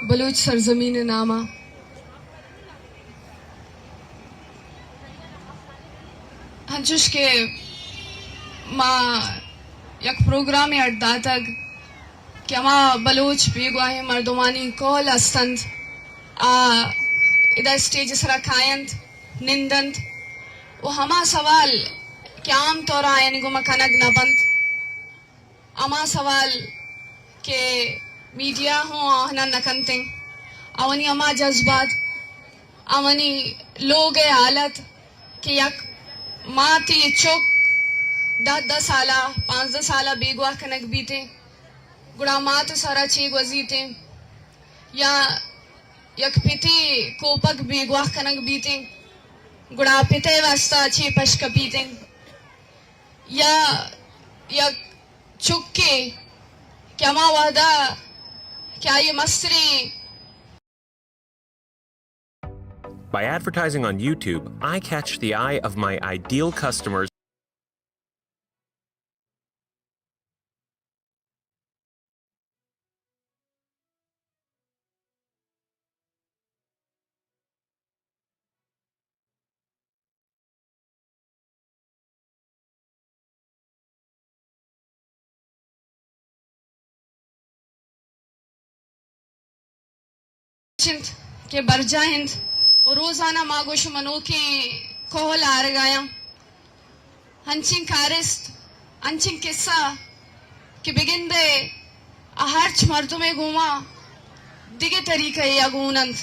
بلوچ سرزمین ءِ نام ءَ۔ انچوش کہ ما یک پروگرامے اڈ داتگ کہ ہما بلوچ بیگواہیں مردمانی کہول است انت، آ ادا اسٹیج ءِ سرا کاینت، نندنت و ہما سوال کہ عام طور ءَ آیانی گوما کنگ نہ بنت، ہما سوال کہ میڈیا ہوں آہنا نہ کنتیں، آوانی ہما جذبات، آوانی لوگ ءِ حالت کہ یک ماتے ءِ چک دہ دہ سالا، پانزدہ سالا بیگواہ کنگ بیتیں، گڑا مات ءِ سرا چے گوزیتیں؟ یا یک پتے کوپگ بیگواہ کنگ بیتیں، گڑا پتے واسطہ چے پش کپیتیں؟ یا یک چکے کہ ہما وہدا کہ آئی مستریں۔ By advertising on YouTube, I catch the eye of my ideal customers. چنت کہ برجاہ انت و روزانہ ما گوں شما نوکیں کہول آرگایاں۔ انچیں کارست، انچیں قصہ کہ بگندئے آ ہرچ مردمے گوما دگہ طریقہ ءَ گون انت۔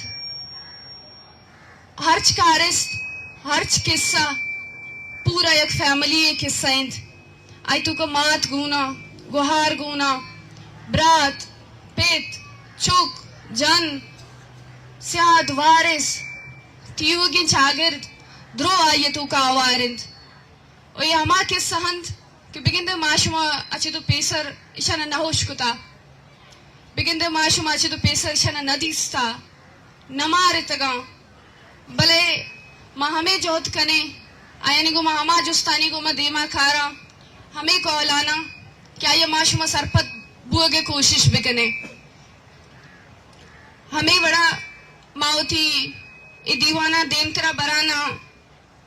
ہرچ کارست، ہرچ قصہ پورا یک فیملی ءِ قصہ انت۔ آئی توکا مات گونا، گوہار گونا، برات، پت، چک، جن، سیاد، وارث، تیوگیں چاگرد درو آئی توکا آوار انت۔ و اے ہما قصہ انت کہ بگندے ما شما اچ تو پیسر اشانا نہ ہوش کتا، بگندے ما شما اچ تو پیسر اشانا نہ دیستا، نہ مارتگاں، بلے ما ہمے جہد کنیں، آیانی گوما ہما جستانی گوما دیما کاراں، ہمے کہولاناں کہ آئی ما شما سرپد بوگ ءِ کوشش بکنیں۔ ہمے وڑا ما وتی اے دیواناں دیمترا براناں،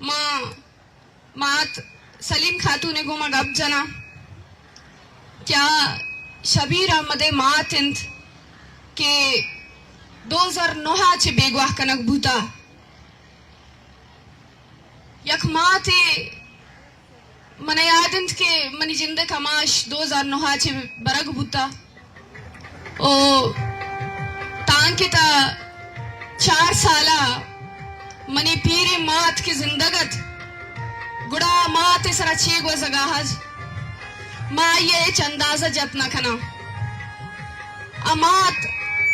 ما مات سلیم خاتون ءِ گوما گپ جناں کہ آ شبیر احمد ءِ مات انت کہ دو ہزار نو ءَ چہ بیگواہ کنگ بوتا۔ یک ماتے، من یاد انت کہ منی جند ءِ کماش دو ہزار نو ءَ چہ برگ بوتا۔ او تانکہ تا چار سالا منی پیریں مات کہ زندگ ات، گڑا مات ءِ سرا چے گوزگا ات، ما آئی ءِ ہچ اندازہ جت نہ کناں۔ آ مات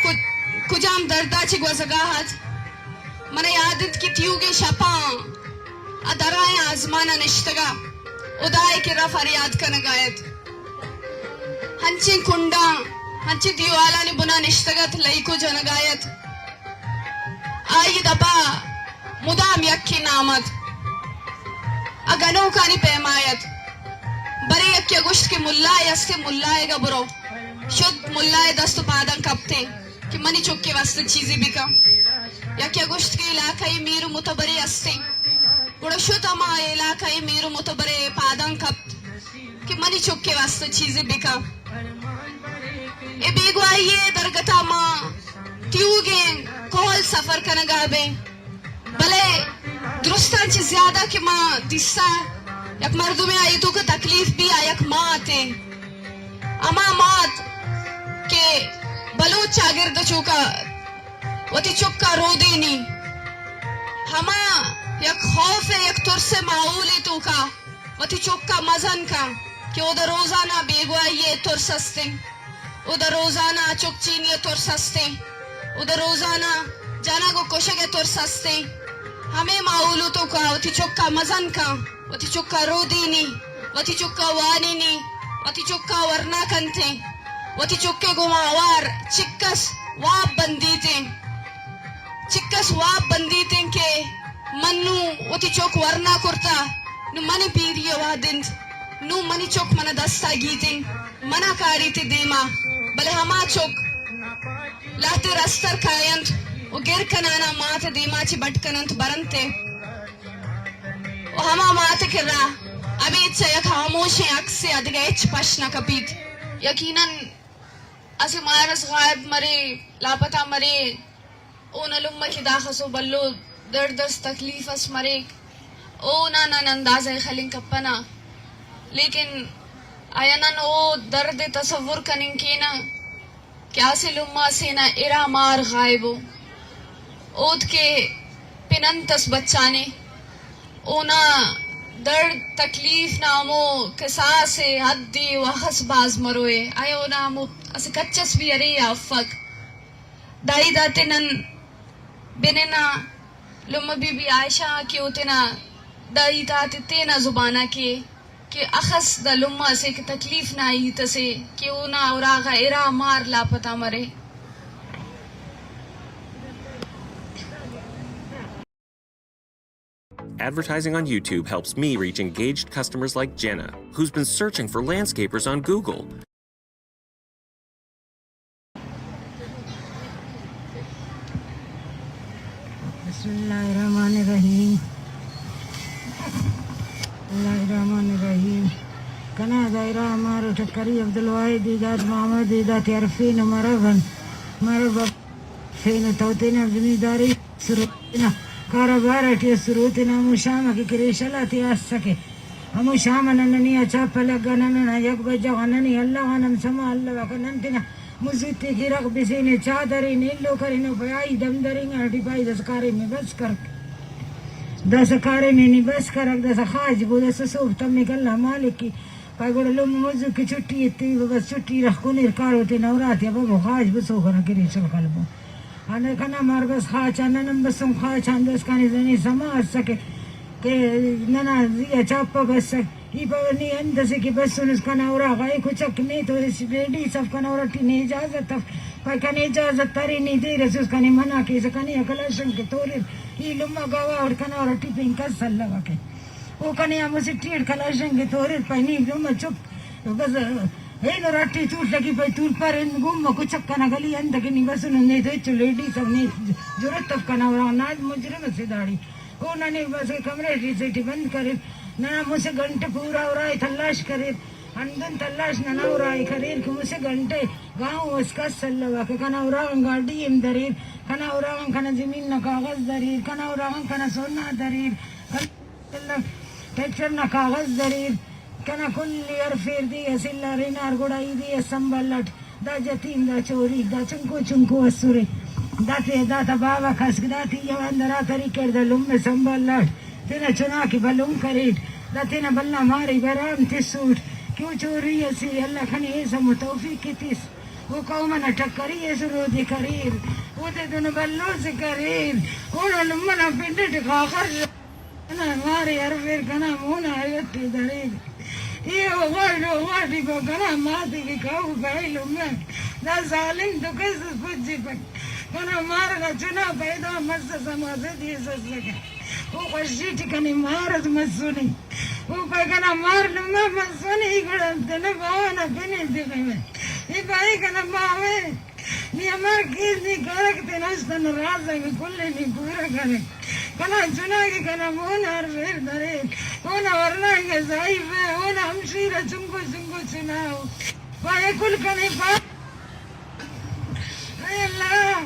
کج-، کجام دردا چہ گوزگا ات۔ من یاد انت کہ تیوگیں شپاں آ درائیں آزمانا نشتگا، ہدائے کرا فریاد کنگا ات۔ ہنچیں کنڈاں، ہنچیں دیوالانی بنا نشتگ ات، لئیکو جنگا ات۔ آئی دپا مدام یکے نام ات، آ گنوکانی پیما ات۔ برے یکے گوشت کہ ملائے استیں، ملائیگا برو۔ شت ملائے دست و پاداں کپتیں کہ منی چکے واسطہ چیزے بکن۔ یکے گوشت کہ علاقہ ءِ میر و متبرے استیں۔ گڑا شت ہما علاقہ ءِ میر و متبرے پاداں کپت کہ منی چکے واسطہ چیزے بکن۔ اے بیگواہی ءِ درگتا ما تیوگیں کہول سفر کنگا بیں، بلے درستاں چہ زیادہ کہ ما دیستا یک مردمے آئی توکا تکلیف بی، آ یک ماتے۔ ہما مات کہ بلوچ چاگرد چوکا وتی چکا رودینی، ہما یک خوف ءِ، یک ترس ءِ ماحولے توکا وتی چکا مزن کن کہ اودا روزانہ بیگواہی ءِ ترس استیں، اودا روزانہ چک چینی ءِ ترس استیں، اودا روزانہ جنگ و کشگ ءِ ترس استیں۔ ہمے ماحول توکا وتی چکا مزن کن، وتی چکا رودینی، وتی چکا وانینی، وتی چکا ورنا کنتیں، وتی چکے گوما ہوار چکس واب بندیتیں۔ چکس واب بندیتیں کہ من نوں وتی چک ورنا کرتا، نوں منی پیری ءِ وہد انت، نوں منی چک منا دستا گیتیں، منا کاریت دیما، بلے ہما چک لہتے رستر کاینت و گر کنانا مات دیما چہ بٹ کننت برنت ء و ہما مات کرا ابید چہ یک ہاموشیں عکسے ادگہ ہچ پش نہ کپیت۔ یقیناً اسہ مارس غائب مرے، لاپتہ مرے، اونا لمہ کہ داخس و بھلو درد اس، تکلیف اس مریک، اونا نن اندازہ ء خلنگ کپنہ، لیکن آیا نن او درد ء تصور کننگ کینہ کہ اسہ لمہ اسے نا ارا مار غائب ء، اود کہ پن انت اس بچانے، اونا درد تکلیف نا ہمو کساس ء حد ء و اخس باز مروئے، آیا اونا ہمو اسہ کچ اس بھی ارے یا افک۔ دا ہیت آتے نن بننا لمہ بی بی عائشہ آ کہ او تینا دا ہیت آتے تینا زبان آ کے کہ اخس دا لمہ اسے کہ تکلیف نا ہیت اسے کہ اونا اراغا ارا مار لاپتہ مرے۔ Advertising on YouTube helps me reach engaged customers like Jenna, who's been searching for landscapers on Google. بسم اللہ الرحمن الرحیم۔ بسم اللہ الرحمن الرحیم۔ کنا دائرہ مار ٹکری عبدالواحد دیدات محمد دیدات عرفین مربن مربن فین توتین زمینداری سروتنا کاروبار اٹی سروتنا ہمو شام کہ کریشل آتے آسکے۔ ہمو شام نننی آ چاپ لگا نننا یک بجہ غا ننی اللہ غانم سما اللہ وکا نن تینا مزیتی کی رغ بسینے چادری نیلو کرینو پیائی دم درینگا اٹی پائی دس کارے میں بس کر۔ دس کارے میں نی بس کرک دس خاج بو دس سوب تمک اللہ مالک کی۔ پائی گڑا لوم مزو کی چھٹی اتی بس چھٹی رخ کنیر کارو تے نورا تے بابو خاج بسو کنا کریشل قلبو۔ انا کنا مار بس خاچان، ننم بسم خاچان، دس کانی زنی سما اسکے کہ ننا زی ء چاپہ بسک۔ ای پاوہ نی انت اسے کہ بسنس کنا اراغا اے کچک نے تو اس ریڈی صف کنا اراٹی نے اجازت اف۔ پائی کنے اجازت ترے نی دیر اسوس کنے منع کیسہ کنے اکل اشن کہ توریر۔ ای لمہ گوا اور کنا اراٹی پین کس سلوہ کے۔ او کنے ہمو سٹی اٹ کلاشنگ ء توریر پائے نی گم چپ۔ بس اینو راٹی تول لگی پائے تول پر ان گم کچک کنا گلی انت کہ نی بس نے تو چو لیڈیز ہم نے جرت اف کنا ورا ناز مجرم سے داڑی۔ او ننے بس کمرے ٹی سیٹی بند کریر۔ ننا مسہ گھنٹہ پورا ورا تلاش کریر۔ ہندن تلاش ننا ورا کریر کہ مسہ گھنٹہ گاؤں اس کس سلوہ کہ کنا ورا گاڈی ہم دریر۔ کنا ورا کنا زمین نا کاغذ دریر۔ کنا ورا کنا سونا دریر۔ ٹریکٹر نا کاغذ دریر، کنا کل ہر فیر دی اس الا رینار گڑا ای دی اس سنبھل اٹ۔ دا جتین دا چوری دا چنکو چنکو اسرے۔ دا تے دا تا باوہ کسک دا تی یو اندرا تری کر دا لمہ سنبھل اٹ۔ تینا چنا کہ بلن کریٹ۔ دا تینا بلنا مارے برام تسوٹ۔ کیوں چوری اسی اللہ کنے اے سمو توفیق کتیس۔ او قوم نا ٹکری اس رودی کریر۔ او تے دن بلو سے کریر۔ اونا لمہ نا پنڈ ٹکا خرچ۔ کنا مارے ہر ویر کنا مون آیت تے درے۔ اے وغاڑ وغاڑی با کنا ماتی کی کاو بھائی لمہ۔ دا ظالم تو کس پجی پک۔ کنا مار نا چنا پیدا مس سمازے دی سسکا۔ او خوشی ٹی کنے مار از مسونی۔ او پہ کنا مار لمہ مسونی گڑا تنے باوہ نا پنے دے۔ اے بھائی کنا ماوے۔ نی امر کیس نی کرک تینا است ناراض انگ کل نی پورا کرک۔ کنا چناگی کنا مون ہر ویر درے۔ اونا ورناگی ضعیف ہے، اونا ہمشیر چنکو چنکو چناو۔ پائے کل کنے پا۔ اے اللہ،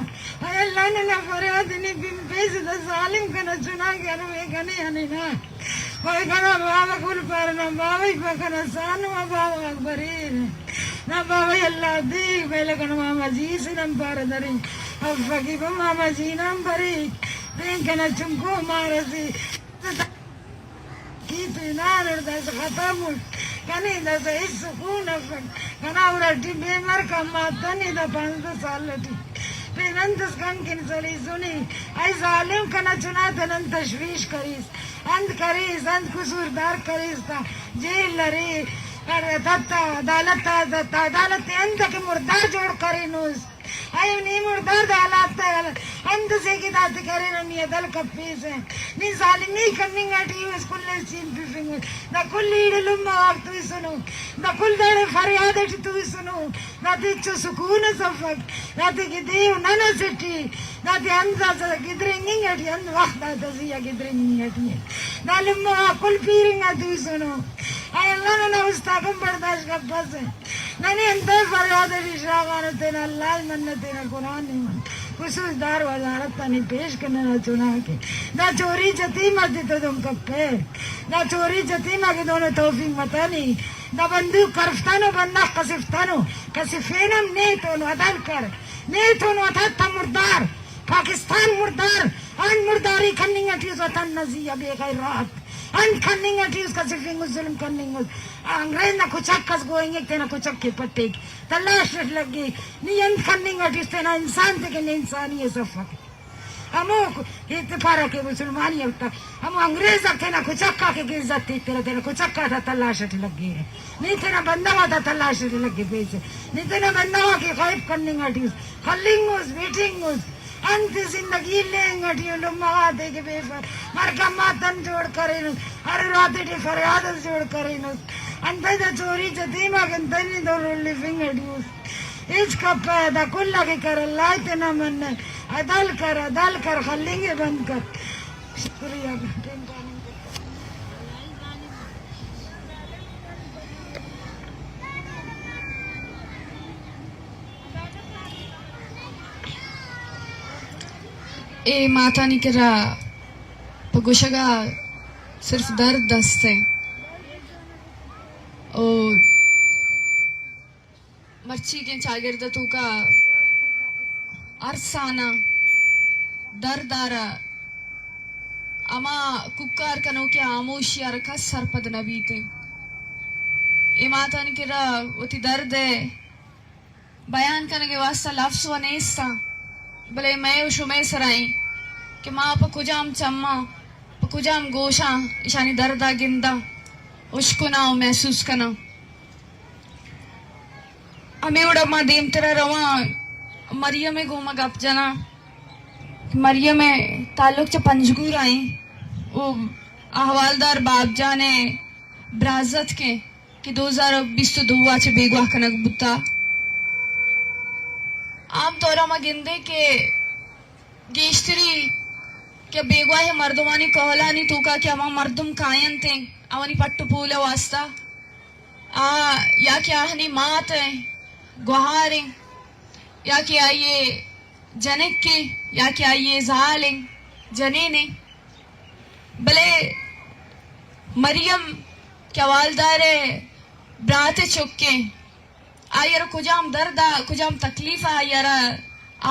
اے اللہ ننا فریاد نی بن پیس دا ظالم کنا چناگی ہر وے کنے ہنے نا۔ پائے کنا باوہ گل پارنا باوہ پا کنا سانو باوہ بریر۔ نا باوہ اللہ دی بیل کنا ماما جی سنم پار دری۔ افکی با ماما جی نام بری۔ دین کنا چنکو مارسی۔ کی پینار دس ختم۔ کنے دس اس سکون افک۔ کنا ورٹی بے مر کما تنی دا پانزدہ سال لٹی۔ پینن دس کن کن سلی سنی۔ اے ظالم کنا چنا تنن تشویش کریس۔ انت کریس، انت قصوردار کریس تا جیل لری، تتا عدالت تا، تا عدالت تے انت کہ مردار جوڑ کرینوس۔ اے نی مردار دا حالات تا، انت سے کہ داتے کرے نہ نی ادل کپیس۔ نی ظالمی کننگ اٹی اس کل چین پیفنگ۔ دا کل ایڑ لما آک توسنو۔ دا کل داڑے فریاد اٹی توسنو۔ داتے چو سکون سفک۔ داتے کہ دیو ننا سٹی۔ داتے انت گدرنگنگ اٹی، انت وخت داتا زی آ گدرنگنگ اٹی۔ دا لما آ کل پیرنگ آ توسنو۔ اے اللہ ننا استا کم برداشت کپسے۔ ننے انتئے فریاد اٹی شاغانو تینا اللہ ء من تینا قرآن ء من۔ خصوص دار وزارت آنی پیش کننا چنانکہ دا چوری چتیم آتے تو دم کپے۔ دا چوری چتیم آ کہ دونوں توفیق متانی۔ دا بندوق کرفتانو، بندوق کسفتانو۔ کسفینم نے تونو عدل کر۔ نے تونو اتت مردار۔ پاکستان مردار۔ ان مرداری کننگ اٹی وطن نزی ء بے غیرات۔ انت کننگ اٹی اس کسفنگ اس، ظلم کننگ اس۔ انگریز نا کچک اس گوئنگ تینا کچک کے پٹیک۔ تلاش اٹ لگے۔ نی انت کننگ اٹی اس تینا انسان تے کہ نی انسانی اس افک۔ ہمو ہیت پارا کہ مسلمانی ہوتا۔ ہمو انگریز اب تینا کچک آ کہ عزت تے تینا، تینا کچک آ تا تلاش اٹ لگے۔ نی تینا بندہ آ تا تلاش اٹ لگے پیسے۔ نی تینا بندہ آ کہ غائب کننگ اٹی اس۔ خلنگ اس، بیٹنگ اس۔ انت زندگی لینگ اٹی لمہ غاتے کہ بے فر-، مرگ ما تن جوڑ کرینس، ہر راتے ٹی فریاد اس جوڑ کرینس۔ انت دا چوری چتیما کن تنی دو رول لفنگ اٹی اس۔ ہچ کپہ دا کل اگے کر اللہ تینا من عدل کر، عدل کر، خلنگ بند کر۔ شکریہ۔ اے ماتانی کرا پہ گوشگا صرف درد است ہے۔ او مرچیگیں چاگرد توکا ارسانا درد آرا ہما کوکار کنوکیں ہاموشی آرا کس سرپد نہ بیت۔ اے ماتانی کرا وتی درد ء بیان کنگ ء واسطہ لفظ و نیستاں، بلے مئے و شمئے سرا ایں کہ ما پہ کجام چماں، پہ کجام گوشاں ایشانی درد ء گنداں، اشکناں و محسوس کناں۔ ہمے وڑا ما دیمترا رواں، مریم ء گوما گپ جناں۔ مریم ء تعلق چہ پنجگور ء ایں۔ او احوالدار باب جان ء برازتک ء کہ دو ہزار بیست و دو ء چہ بیگواہ کنگ بوتا۔ عام طور ء ما گندیں کہ گیشتری کہ بیگواہ مردمانی کہولانی توکا کہ ہما مردم کاینت ایں، آوانی پٹ و پول ء واسطہ آ یا کہ آہانی مات ایں، گوہار ایں، یا کہ آئی ء جنک ایں، یا کہ آئی ء زال ایں، جنین ایں۔ بلے مریم کہ حوالدار ء برات ء چک ایں، آئی ء را کجام درد ء کجام تکلیف ء آئی ء را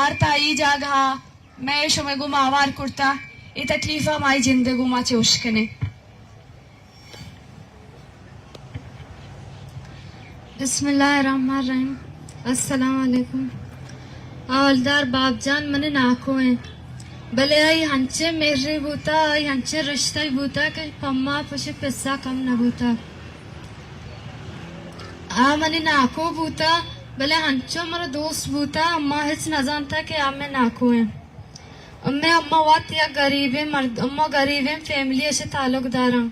آرتا اے جاگہ ء مئے شمئے گوما ہوار کرتا، اے تکلیف ء مائی جند ء گوما چہ اشکنیں۔ بسم اللہ الرحمن الرحیم۔ السلام علیکم۔ حوالدار باب جان منی ناکو ایں، بلے آئی ہنچیں مہرے بوتا، آئی ہنچیں رشتہ بوتا کہ پما پشے پسا کم نہ بوتا۔ آ منی ناکو بوتا، بلے ہنچو مارا دوست بوتا، اما ہچ نزانتا کہ آ مئے ناکو ایں۔ امے اما وت یک گریبیں مرد، اما گریبیں فیملی اش تعلق داراں۔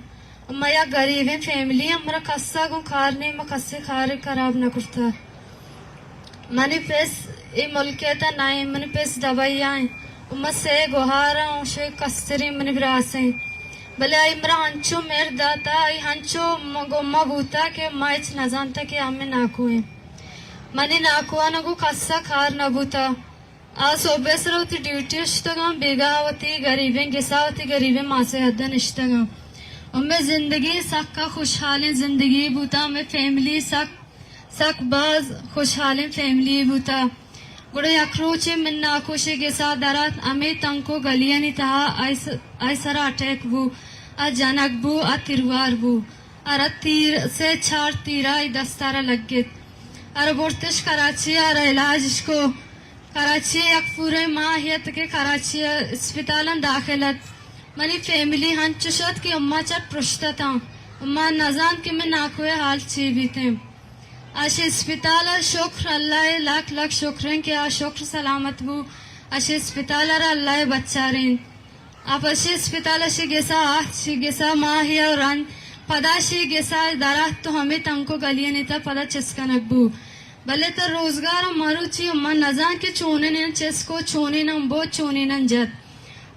اما یک گریبیں فیملی، امرا کسا گوں کار نیں، ما کسے کار خراب نہ کرتا۔ منی پس اے ملک ء تہ نہ انت، منی پس دبئی ء انت و ما سئے گوہار آں و شے کستریں منی براس انت۔ بلے آئی مرا انچو مہر داتا، آئی انچو م-، گوں ما بوتا کہ ما ہچ نزانتا کہ آ مئے ناکو انت۔ منی ناکوانا گوں کسا کار نہ بوتا۔ آ سہب ء سرا وتی ڈیوٹی ء شتگاں، بیگاہ ء وتی گریبیں گسا وتی گریبیں ماسے ء حد ء نشتگاں۔ و مئے زندگی سک ء خوشحالیں زندگی بوتا، مئے فیملی سک سک باز خوشحالیں فیملی بوتا۔ گڑا یک روچے من ناکوشے گسا درات، ہمے تنکو گلیانی تہا آئی س-، آئی سرا اٹیک بو، آ جنگ بو، آ تیروار بو۔ آ را تیر، سے چار تیرا آئی دستارا لگت۔ آ را برتش کراچی، آ را علاج اش کو۔ کراچی یک پورے ماہ ات کہ کراچی اسپتالاں داخل ات۔ منی فیملی ہنچش ات کہ اما چٹ پرشت اتاں۔ اما نزانت کہ من ناکوئے حال چی بیتیں۔ آ شہ اسپتال ء شکر، اللہ ء لک لک شکر انت کہ آ شکر سلامت بو۔ اشی اسپتال ءَ را اللہ ءَ بچارینت۔ آ پہ اشی اسپتال ءَ اشی گسا آہت، اشی گسا ماہے ءُ رند، پدا اشی گسا در آہت ءُ ہمے تنک ءُ گلیانی تہ ءَ پدا چست کنگ بو۔ بلے تہ روزگار ءَ مروچی ءَ من نزان کہ چونیناں چست کو، چونیناں بو، چونیناں جت۔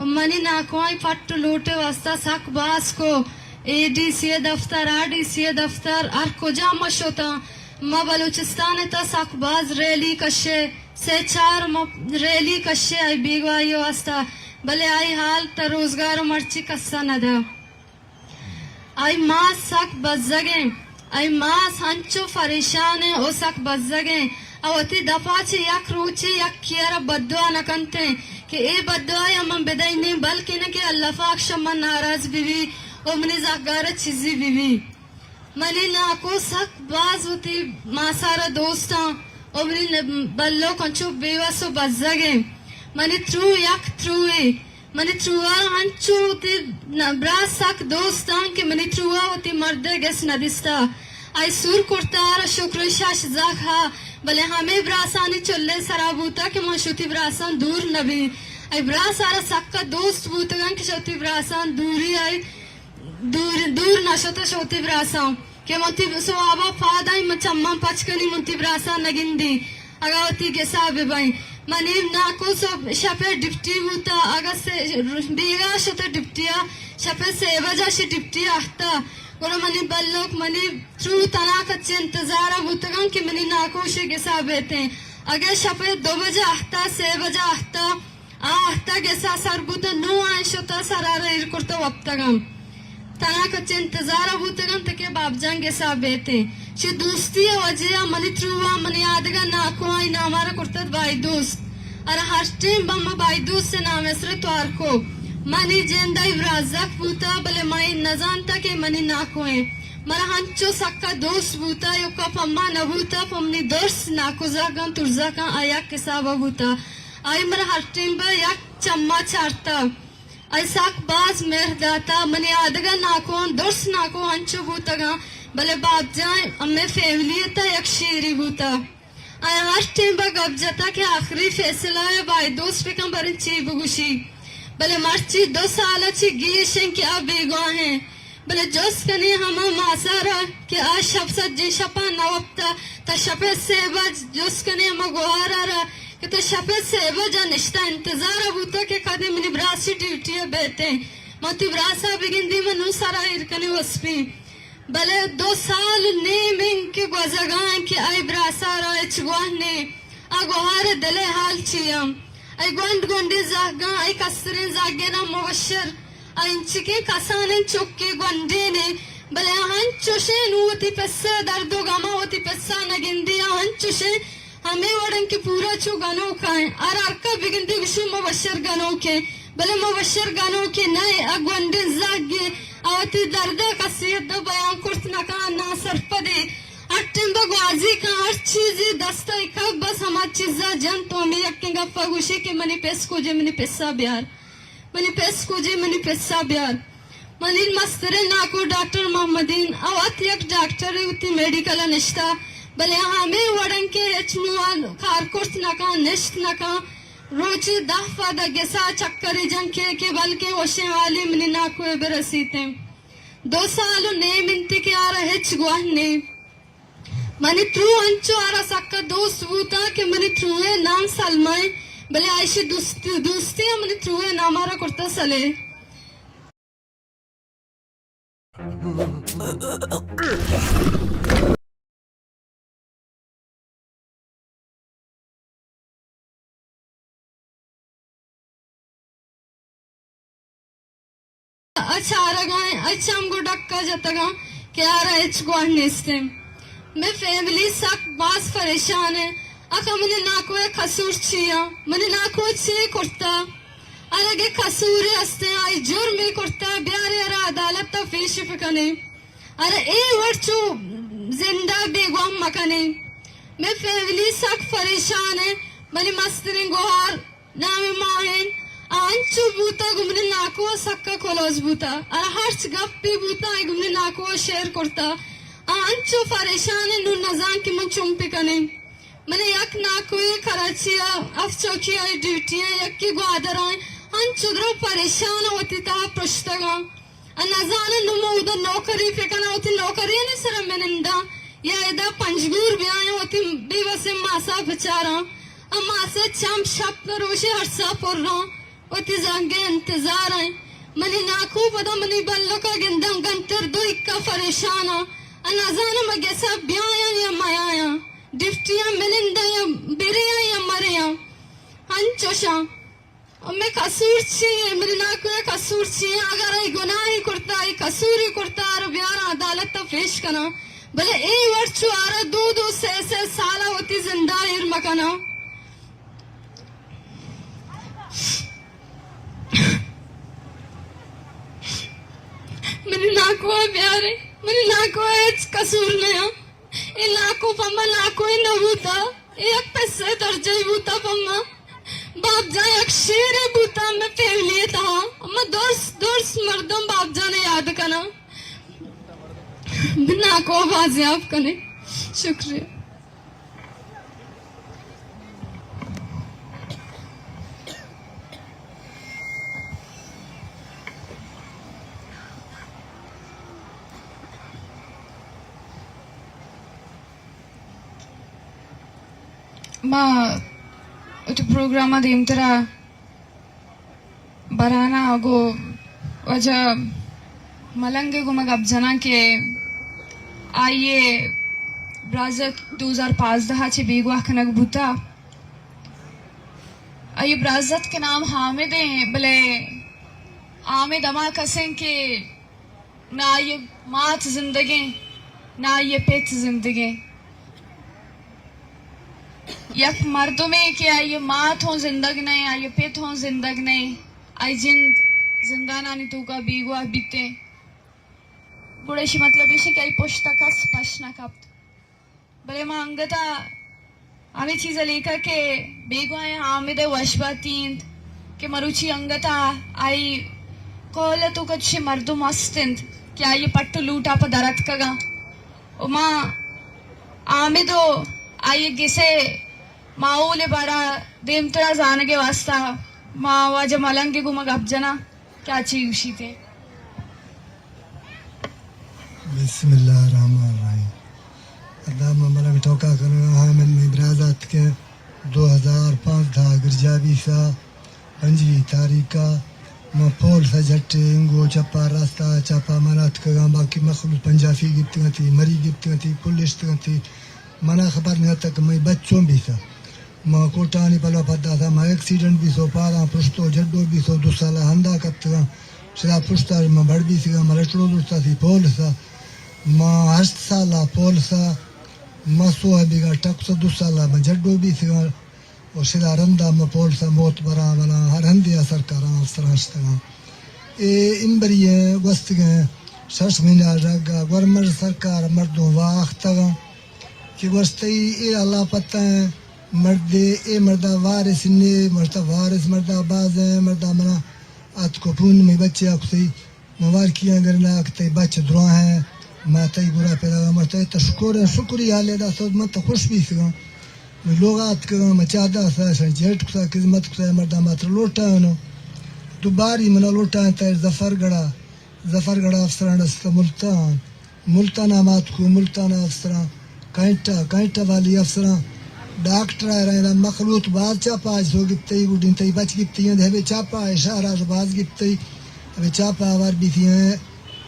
ءُ منی ناکوانی پٹ ءُ لوٹ ءِ واستا سک باز کو۔ اے ڈی سی ءِ دفتر، آ ڈی سی ءِ دفتر، ہر کجا ما شتاں، ما بلوچستان ءِ تہ ءَ سک باز ریلی کشے، سے چار ما ریلی کشے آئی بیگواہی ءِ واستا، بلے آئی حال تہ روزگار ءَ مرچی کس ءَ نہ دا۔ آئی ماس سک بزگ ایں، آئی ماس انچو فریشان ایں ءُ سک بزگ ایں۔ آ وتی دپا چہ یک روچے یکے ءَ را بددعا نہ کنت ایں کہ اے بددعا ءَ من بدئینیں، بلکن کہ اللہ پاک شہ من ناراض بہ بی ءُ منی زہگار ءَ چیزے بہ بی۔ منی ناکو سک باز وتی ماسا را دوستاں ءُ منی ن-، بلوک انچو بے وس ءُ بزگ ایں۔ منی ترو یک تروے، منی تروا انچو وتی ن-، برا سک دوستاں کہ منی تروا وتی مرد ءِ گس نہ دیستا۔ آئی سور کرتا، آرا شکر شش زاک ہا، بلے ہمے براسانی چلے سرا بوتا کہ من شہ وتی براساں دور نہ بی۔ آئی براس آرا سکا دوست بوتگاں کہ شہ وتی براساں دوری آئی دور، دور نہ شتہ شہ وتی براساں کہ من وتی سوابا پاداں من چماں پچ کنی، من وتی براساں نہ گندی، اگاں وتی گسا بہ بئیں۔ منی ناکو سو شپے ڈپٹی بوتا، اگاں سے بیگاہ شتہ ڈپٹیا، شپے سے بجا شی ڈپٹی آہتا، گڑا منی بلوک منی ترو تنا کچے انتظارا بوتگاں کہ منی ناکو شی گسا بیتیں۔ اگاں شپے دو بجا آہتا، سے بجا آہتا، آ آہتا گسا سر بوتہ، نوں آئیں شتہ سرا را ایر کرتہ وپتگاں۔ تنا کچے انتظارا بوتگاں تہ کہ باب جان گسا بیتیں۔ چہ دوستی ءِ وجہ ءَ منی تروا منی آدگہ ناکو آئی ناما را کرتت بائی دوست۔ ارا ہر ٹیم با ما بائی دوست ءِ نام ءِ سر ءَ توار کو۔ منی جند آئی برازک بوتہ، بلے ما اے نزانتہ کہ منی ناکو ایں۔ مارا ہنچو سکا دوست بوتہ، یکا پما نہ بوتہ، پہ منی درس ناکو زہگاں ترزکاں آ یک حسابا بوتہ۔ آئی مارا ہر ٹیم با یک چما چارتہ۔ آئی سک باز مہر داتا۔ منی آدگہ ناکواں، درس ناکو انچو بوتگاں، بلے باب جان ہمے فیملی ءِ تہ یک شیرے بوتا۔ آئی ہر ٹیم با گپ جتا کہ آخری فیصلہ ءَ بائی دوست بکن، باریں چی بگوشی۔ بلے مرچی دو سال ءَ چہ گیش ایں کہ آ بیگواہ ایں۔ بلے جست کنیں ہما ماسارا کہ آ شپ سجیں شپاں نہ وپتا، تا شپ ءِ سے بج جست کنیں ہما گوہارا را کہ تو شپ ءِ سے بجا نشتہ انتظارا بوتہ کہ کدی منی براسی ڈیوٹی ءَ بیتیں، من وتی براسا بگندی، من نوں سرا ایر کنیں وسپی۔ بلے دو سال نیم انت کہ گوزگا انت کہ آئی براسا را ہچ گواہ نیں۔ آ گوہار ءِ دل ءِ حال چی انت؟ آئی گونڈ گونڈیں زہگاں، آئی کستریں زہگے نام مبشر، آ انچکیں کسانیں چکے گونڈینے، بلے آ انچوشیں نوں وتی پسا درد ءُ گما وتی پسا نہ گندی، آ انچوشیں ہمے وڑ انت کہ پورا چو گنوک انت۔ آ را ہرکا بگندی گوشی مبشر گنوکے، بلے مبشر گنوکے نہ، آ گونڈیں زہگے، آ وتی درد ءَ کسی حد ءَ بیان کرت نہ کن، ناسرپدے۔ ہر ٹیم با گوازی کن، ہر چیزے دست ءَ کپ، بس ہما چیزا جنت ءُ ہمے یکیں گپا گوشی کہ منی پس کجے، منی پسا بیار۔ منی پس کجے، منی پسا بیار۔ منی مستریں ناکو ڈاکٹر محمدین، آ وت یک ڈاکٹرے، وتی میڈیکل ءَ نشتہ، بلے ہمے وڑ انت کہ ہچ نوں کار کرت نہ کن، نشت نہ کن۔ روچے دہ پہ دہ گسا چکرے جنت کہ، کہ بلکیں وشیں حالے منی ناکو ءَ برسیتیں۔ دو سال ءُ نیم انت کہ آ را ہچ گواہ نیں۔ منی ترو انچو آ را سکا دوست بوتا کہ منی ترو ءِ نام سلمہ انت، بلے آ ایشی دوست، دوستی ءَ منی ترو ءِ ناما را کرتا سلے۔ ءَ چارگا ایں، ءَ چم گوں ڈکا جتگاں کہ آ را ہچ گواہ نیستیں۔ مئے فیملی سک باز پریشان ایں۔ آخر منی ناکو ءِ قصور چی ایں؟ منی ناکو چے کرتا؟ آ را اگہ قصورے استیں، آئی جرمے کرتا، بیارے آ را عدالت ءَ پیش بکنیں۔ آ را اے وڑ چو زندہ بیگواہ مکنیں۔ مئے فیملی سک پریشان ایں۔ منی مستریں گوہار نام ماہین، آ انچو بوتا گوں منی ناکو ءَ سکا کلوز بوتا۔ آ را ہرچ گپے بوتا، آئی گوں منی ناکو ءَ شیئر کرتا۔ آ انچو پریشان ایں، نوں نزان کہ من چون بکنیں۔ منی یک ناکوے کراچی ءَ ہفت چوکی ءَ ڈیوٹی ءَ، یکے گوادر ءَ، انچو درو پریشان ءَ وتی تہا پرشتگ ءَ۔ ءَ نزاناں نوں من اودا نوکری بکناں، وتی نوکریانی سرا بننداں یا ادا پنجگور بیایاں وتی بے وسیں ماسا بچاراں۔ ءَ ماسے چم شپ ءَ روشے ہرسا پراں۔ وتی زنگ ءِ انتظار ءَ۔ منی ناکو پدا منی بلک ءَ گنداں گنتر دو اکا پریشان ءَ۔ ءَ نزاناں من گس ءَ بیایاں یا میایاں۔ ڈیوٹی ءَ مننداں یا بریاں یا مریاں۔ انچوشاں۔ ءَ مئے قصور چی ایں؟ منی ناکو ءِ قصور چی ایں؟ اگر اے گناہے کرتا، اے قصورے کرتا، آرا بیاراں عدالت ءَ پیش کناں۔ بلے اے وڑ چو آرا دو دو سے سے سال ءَ وتی زند ءَ ایر مکناں۔ منی ناکو ءَ بیارے، منی ناکو ءِ ہچ قصور نیا۔ اے ناکو پہ ما ناکوے نہ بوتا، اے یک پسے درجہ بوتا پہ ما۔ باپ جان یک شیرے بوتا مئے فیملی ءِ تہا۔ ما درس درس مردم باپ جان ءَ یاد کناں۔ ناکو ءَ بازیاب کنے۔ شکریہ۔ ما وتی پروگرام ءَ دیمترا براناں گوں واجہ ملنگ ءِ گوما گپ جناں کہ آئی ءِ برازتک دو ہزار پانزدہ ءَ چہ بیگواہ کنگ بوتا۔ آئی ءِ برازتک ءِ نام حامد ایں، بلے حامد ہما کس ایں کہ نہ آئی ءِ مات زندگ ایں، نہ آئی ءِ پت زندگ ایں۔ یک مردمے کہ آئی ءِ مات ہوں زندگ نہ ایں، آئی ءِ پت ہوں زندگ نہ ایں، آئی ءِ جند زندانانی توکا بیگواہ بیتیں، گڑا ایشی مطلب ایش کہ آئی پشت ءَ کس پش نہ کپت۔ بلے ما انگت ءَ ہمے چیز ءَ لیکہ کہ بیگواہیں حامد ءِ وشباتی انت کہ مروچی انگت ءَ آئی کہول ءِ توکا چشیں مردم است انت کہ آئی ءِ پٹ ءُ لوٹ ءَ پہ در اتکگاں۔ ءُ ما حامد ءُ آئی ءِ گس ءِ ماحول ءِ بارہ ءَ دیمترا زانگ ءِ واستہ ما واجہ ملنگ ءِ گوما گپ جناں۔ کیا چی گوشیت ئے؟ بسم اللہ الرحمن الرحیم۔ اللہ من بلگ ٹوکا کنگا ہاں، من مئے برازاتک ءِ دو ہزار پانزدہ گرجا بیسا پنجوی تاریخا من پول سا جھٹے انگو چپا راستا چپا من اتکگاں، باقی مخلوق پنجافی گپتگنتی، مری گپتگنتی، کل اشتگنتی، منا خبر نہ اتک کہ مئے بچوں بیسا۔ ما کوٹانی پلو پدا تھا، ما ایکسیڈنٹ بیسو، پاراں پشتو جڈو بیسو، دو سالا ہندا کپتگاں۔ شدا پشتا ما بڑ بیسگاں، ما لٹڑو لٹتا تھی پولس ءَ۔ ما ہشت سالا پولس ءَ، ما سوہ بیگا ٹکس دو سالا ما جڈو بیسگاں۔ و شدا رندا ما پولس ءَ موت برا منا ہر ہندے ءَ سرکاراں افسراں شتگاں۔ اے امبری ءَ گوستگیں شش مہینہ ڈگا گورنمنٹ سرکار مردم واختگاں۔ کہ گوشتئی اے اللہ پتہ ایں، مردے، اے مردا وارث نے، مردا وارث مردا باز ایں، مردا منا اتکو پون مئے بچے آ کتئی، موارکیاں گرنا کہ تئی بچ دراہ ایں، ما تئی گورا پیدا، مرتا تئی تشکر ایں، شکری حالے دا سوز من تو خوش بیسگاں۔ مئے لوگ آتکگاں، ما چاہ دا سا، شان جیٹ کتا، خدمت کتا، مردا ما تر لوٹا انو۔ دوباری منا لوٹا انت ظفر گڑا، ظفر گڑا افسران است ملتان۔ ملتان ءَ مات کو، ملتان ءَ افسراں، کینٹ ءَ، کینٹ ءَ والی افسراں، ڈاکٹر ءَ رہنا مخلوط باز چاپا سو گپتئی، گڈین تئی بچ گپتئی، ہمے چاپا شہر ءَ باز گپتئی، ہمے چاپا آوار بیتی ہیں۔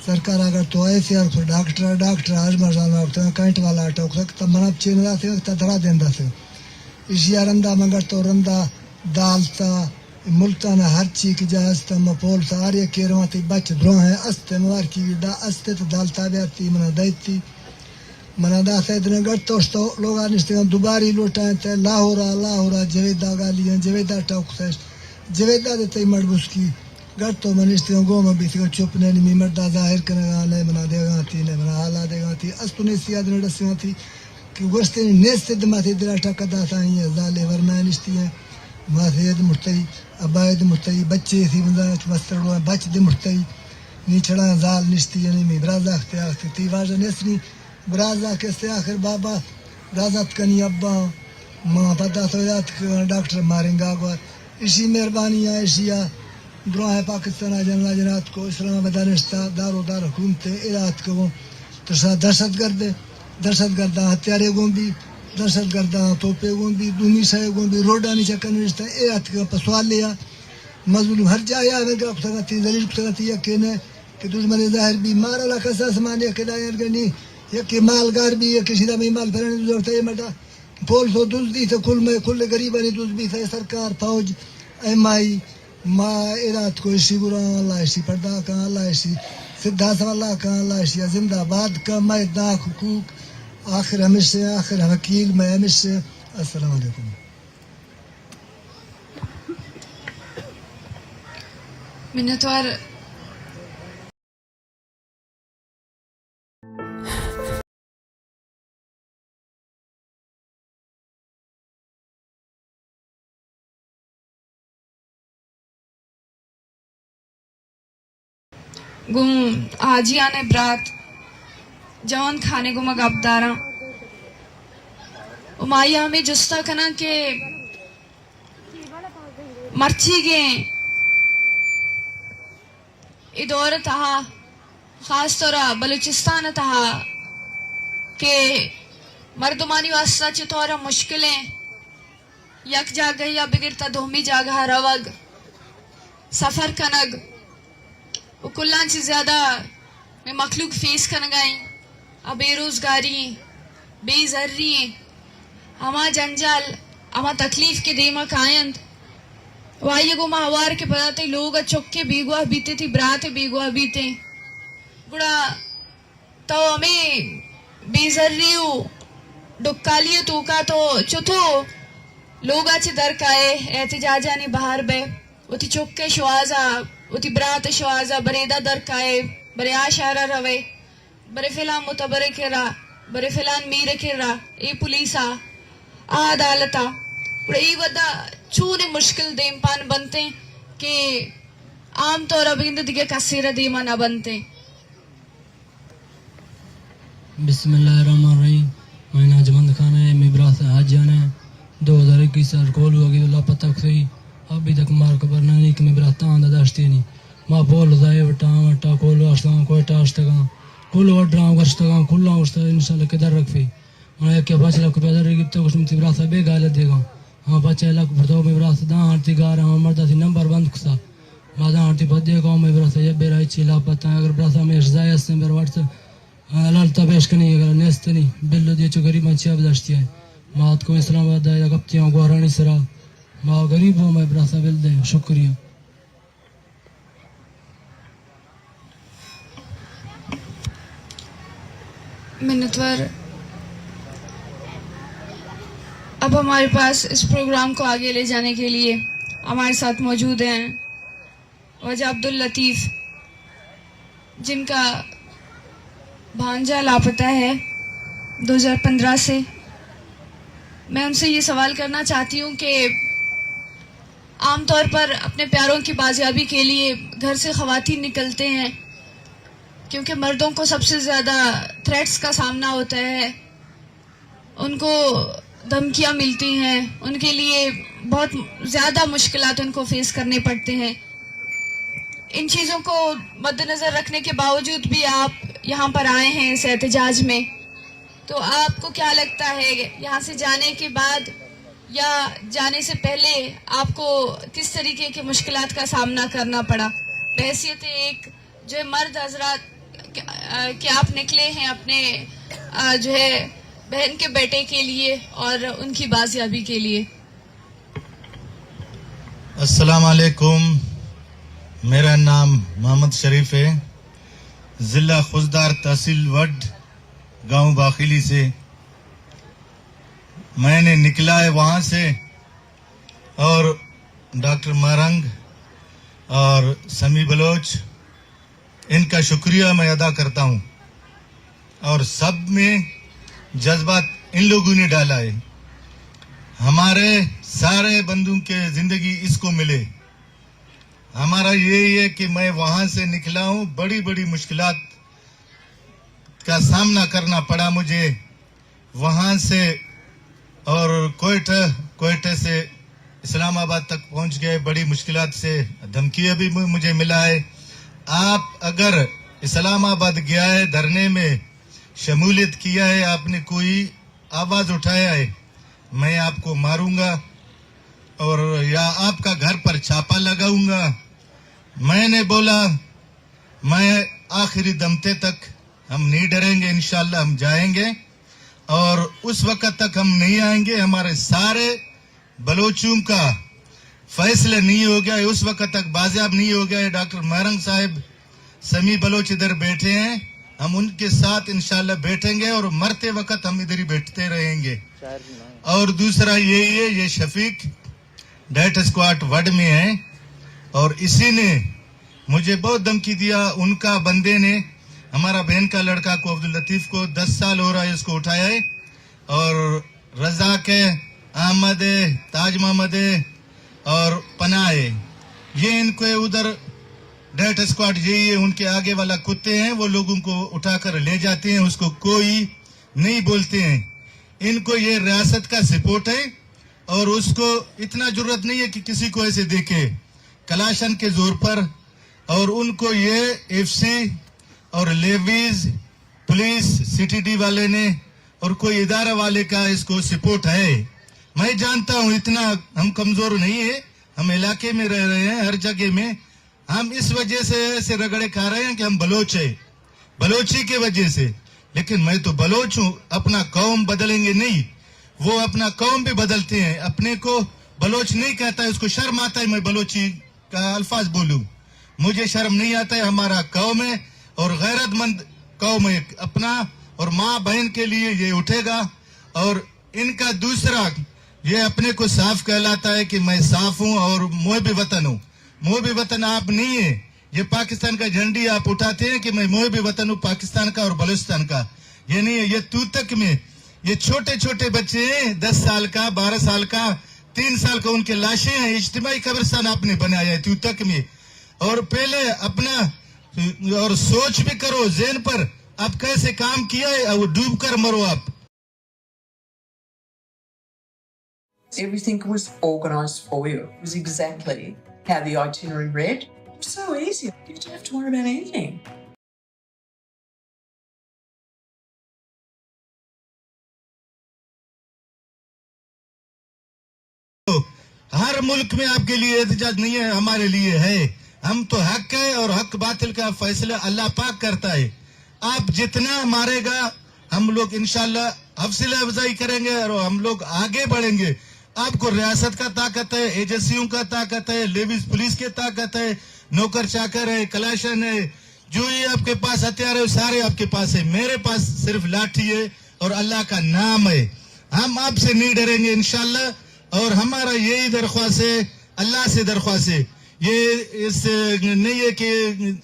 سرکار اگر تو ایف آئی آر کو ڈاکٹر، ڈاکٹر آج مرزان وقت کینٹ والا ٹوک تک تب منا چین داتے تا درا دین داتے۔ ایشی ءَ رندا من گڑ تو رندا دالتا ملتان ءَ ہرچی کہ جاہ است، ما پولس ءَ ہر یکے رواں تئی بچ دراہیں است، موارکی دا است، تو دالتا بیارتی منا دئیتی۔ منا دا سید نے گڑ تو اشتو لوگا نشتگاں، دوباری لوٹائیں تے لاہورا، لاہورا جویدا گالیاں، جویدا ٹوک سیش، جویدا دے تئی مڑ بسکی۔ گڑ تو من نشتگاں گوما بیتگاں چپ، نہ نی می مردا ظاہر کنگا، نہ منا دیگا تی، نہ منا حالا دیگا تی، است نے سیاد نے ڈسگاں تی۔ کہ گوشتنی نیست، ما تی دلا ٹک داتا ہی، زالے ورنا نشتی ہیں، ما سید مرتئی، ابا اید مرتئی، بچے سی بندہ چ مستر ڈو بچ دے مرتئی، نی چھڑا زال نشتی، یعنی می برازا اختے آختے تی واجہ نیست نی، برازا کستے آخر بابا، برازا تکنی ابا، ما پدا تو یاد ک-، ڈاکٹر مارنگا گو، ایشی مہربانی آ، ایشی آ دراہ پاکستان آ جنرل جنات کو اسلام آباد نشتا دارو دار حکومت ادا اتکگوں۔ ترسا دہشت گرد، دہشت گرداں ہتھیارے گوں بی، دہشت گرداں توپے گوں بی، دومی سئے گوں بی، روڈانی چکر نشتا اے اتکگاں پہ سوال لیا۔ مظلوم ہر جاہے آ، ورگا کتگاں تی، ذلیل کتگاں تی، یکے نہ کہ دشمن ظاہر بی، مارا لا کساس مان، یکے دایان گنی، یکے مال گار بی، یکے شیدا مئی مال پرانی دوزورتا اے مڈا۔ پولیس و دزدی تہ کل مئے کل غریبانی دز بیتہ، اے سرکار، فوج، ایم آئی، ما ارات کو ایشی گراں، اللہ ایشی پردہ کاں، اللہ ایشی سدھا سوالا کاں، اللہ ایشی زندہ باد کاں، مئے داں حقوق آخر ہمیشہ، آخر وکیل مئے ہمیشہ۔ السلام علیکم۔ منتوار۔ گوں حاجیان ء برات، جوان خانے گوں ما گپ داراں و ما آئی ء ہمے جستا کناں کہ مرچیگیں اے دور ء تہا، خاص طور ء بلوچستان ء تہا کہ مردمانی واسطہ چہ طور ء مشکلیں یک جاگہے ء بگر تا دومی جاگہ ء روگ، سفر کنگ و کلاں چہ زیادہ مئے مخلوق فیس کنگا ایں، آ بے روزگاری ایں، بے زری ایں، ہما جنجال، ہما تکلیف کہ دیما کاینت، و آئی ء گوما ہوار کہ پدا تئی لوگ ء چکے بیگواہ بیتے، تئی براتے بیگواہ بیتے، گڑا تو ہمے بے زری و ڈکالی ء توکا تو چتو لوگا چہ در کائے، احتجاجانی بہر بئے، وتی چک ء شوہازا، وتی برات ء شوہازا برے ادا در کائے، برے آ شہرا روئے، برے فلان متبر ء کرا، برے فلان میر ء کرا، اے پولیس ء، آ عدالت ء۔ گڑا اے وھد ء چونیں مشکل دیمپان بنتیں کہ عام طور ء بگندے دگہ کسے را دیما نہ بنتیں۔ بسم اللہ الرحمن الرحیم۔ مئے ناجمند خانہ ء مئے براس حاجیان ء دو ہزار اکیس ء کولو اگی اللہ پتک سہی ابھی تک مار خبر نہ نی کہ مئے براس تاں داشتینی۔ ما پول زائے وٹا وٹا کولو اشتگاں، کوئٹہ اشتگاں، کولو وڈراں گشتگاں، کلاں گشتگاں، انشاءاللہ کہ در رکھفی۔ من یکے پنچ لکھ روپیہ در گپتہ، گوشت من تئی براسا بے گالت دیگاں۔ ہما پنچ لکھ پر تو مئے براس داں ہر تئی گار ہما مردا تئی نمبر بند کتا۔ ما داں ہر تئی پد دیگاں مئے براسا یا بیرا ہچی لاپتاں۔ اگر براسا ہمے اشزای ہستیں بر وٹس حلال تا پیش کنی، اگر نیست نی بلو دی چو غریباں چیا بداشتی ہے۔ ما اتکو اسلام آباد دائرہ گپتیاں گوارانی سرا۔ ما غریب ہوں مئے براسا بل دے۔ شکریہ۔ منتوار۔ اب ہمارے پاس اس پروگرام کو آگے لے جانے کے لیے ہمارے ساتھ موجود ہیں واجہ عبداللطیف، جن کا بھانجا لاپتہ ہے دو ہزار پندرہ سے۔ میں ان سے یہ سوال کرنا چاہتی ہوں کہ عام طور پر اپنے پیاروں کی بازیابی کے لیے گھر سے خواتین نکلتے ہیں، کیونکہ مردوں کو سب سے زیادہ تھریٹس کا سامنا ہوتا ہے، ان کو دھمکیاں ملتی ہیں، ان کے لیے بہت زیادہ مشکلات ان کو فیس کرنے پڑتے ہیں۔ ان چیزوں کو مد نظر رکھنے کے باوجود بھی آپ یہاں پر آئے ہیں اس احتجاج میں، تو آپ کو کیا لگتا ہے، یہاں سے جانے کے بعد یا جانے سے پہلے آپ کو کس طریقے کے مشکلات کا سامنا کرنا پڑا بحیثیت ایک جو ہے مرد حضرات کہ، آ، کہ آپ نکلے ہیں اپنے، آ، جو ہے بہن کے بیٹے کے لیے اور ان کی بازیابی کے لیے؟ السلام علیکم، میرا نام محمد شریف ہے، ضلع خضدار، تحصیل وڈھ، گاؤں باخیلی سے۔ میں نے نکلا ہے وہاں سے، اور ڈاکٹر مارنگ اور سمیع بلوچ، ان کا شکریہ میں ادا کرتا ہوں۔ اور سب میں جذبات ان لوگوں نے ڈالا ہے۔ ہمارے سارے بندوں کے زندگی اس کو ملے۔ ہمارا یہی ہے کہ میں وہاں سے نکلا ہوں، بڑی بڑی مشکلات کا سامنا کرنا پڑا مجھے۔ وہاں سے اور کوئٹہ، کوئٹہ سے اسلام آباد تک پہنچ گئے۔ بڑی مشکلات سے، دھمکی ابھی مجھے ملا ہے۔ آپ اگر اسلام آباد گیا ہے، دھرنے میں شمولیت کیا ہے، آپ نے کوئی آواز اٹھایا ہے، میں آپ کو ماروں گا اور یا آپ کا گھر پر چھاپا لگاؤں گا۔ میں نے بولا، میں آخری دمتے تک ہم نہیں ڈریں گے، انشاءاللہ ہم جائیں گے اور اس وقت تک ہم نہیں آئیں گے، ہمارے سارے بلوچوں کا فیصلہ نہیں ہو گیا ہے، اس وقت تک بازیاب نہیں ہو گیا ہے۔ ڈاکٹر مہرنگ صاحب، سمیع بلوچ ادھر بیٹھے ہیں، ہم ان کے ساتھ انشاءاللہ بیٹھیں گے اور مرتے وقت ہم ادھر ہی بیٹھتے رہیں گے۔ اور دوسرا یہی ہے، یہ شفیق ڈیتھ اسکواڈ وڈ میں ہے اور اسی نے مجھے بہت دھمکی دیا۔ ان کا بندے نے ہمارا بہن کا لڑکا کو، عبداللطیف کو، دس سال ہو رہا ہے اس کو اٹھایا ہے اور رزاق ہے، احمد ہے، تاج محمد ہے اور پناہ ہے۔ یہ ان کو ادھر ڈیتھ اسکواڈ یہی ہے، ان کے آگے والا کتے ہیں، وہ لوگوں کو اٹھا کر لے جاتے ہیں، اس کو کوئی نہیں بولتے ہیں۔ ان کو یہ ریاست کا سپورٹ ہے اور اس کو اتنا جرأت نہیں ہے کہ کسی کو ایسے دیکھے۔ کلاشن کے زور پر اور ان کو یہ ایف سی اور levies, police, C T D والے نے اور کوئی ادارہ والے کا اس کو سپورٹ ہے۔ میں جانتا ہوں اتنا ہم کمزور نہیں ہے، ہم علاقے میں رہ رہے ہیں، ہر جگہ میں ہم اس وجہ سے ایسے رگڑے کھا رہے ہیں کہ ہم بلوچ ہیں، بلوچی کے وجہ سے۔ لیکن میں تو بلوچ ہوں، اپنا قوم بدلیں گے نہیں، وہ اپنا قوم بھی بدلتے ہیں، اپنے کو بلوچ نہیں کہتا ہے، اس کو شرم آتا ہے میں بلوچی کا الفاظ بولوں، مجھے شرم نہیں آتا ہے، ہمارا قوم ہے اور غیرت مند قوم ہے اپنا، اور ماں بہن کے لیے یہ اٹھے گا۔ اور ان کا دوسرا، یہ اپنے کو صاف کہلاتا ہے کہ میں صاف ہوں اور محب وطن ہوں۔ محب وطن آپ نہیں ہے، یہ پاکستان کا جھنڈی آپ اٹھاتے ہیں کہ میں محب وطن ہوں پاکستان کا اور بلوچستان کا، یہ نہیں ہے۔ یہ توتک میں یہ چھوٹے چھوٹے بچے ہیں، دس سال کا، بارہ سال کا، تین سال کا، ان کے لاشیں ہیں۔ اجتماعی قبرستان آپ نے بنایا ہے توتک میں۔ اور پہلے اپنا اور سوچ بھی کرو، ذہن پر آپ کیسے کام کیا ہے، وہ ڈوب کر مرو آپ۔ Everything was organized for you. It was exactly how the itinerary read. It was so easy. You didn't have to worry about anything. ہر ملک میں آپ کے لیے احتجاج نہیں ہے، ہمارے لیے ہے۔ ہم تو حق ہے اور حق باطل کا فیصلہ اللہ پاک کرتا ہے۔ آپ جتنا مارے گا، ہم لوگ انشاءاللہ حوصلہ افزائی کریں گے اور ہم لوگ آگے بڑھیں گے۔ آپ کو ریاست کا طاقت ہے، ایجنسیوں کا طاقت ہے، لیویز پولیس کی طاقت ہے، نوکر چاکر ہے، کلاشن ہے، جو یہ آپ کے پاس ہتھیار ہے، وہ سارے آپ کے پاس ہے۔ میرے پاس صرف لاٹھی ہے اور اللہ کا نام ہے۔ ہم آپ سے نہیں ڈریں گے انشاءاللہ۔ اور ہمارا یہی درخواست ہے، اللہ سے درخواست ہے، یہ اس نہیں ہے کہ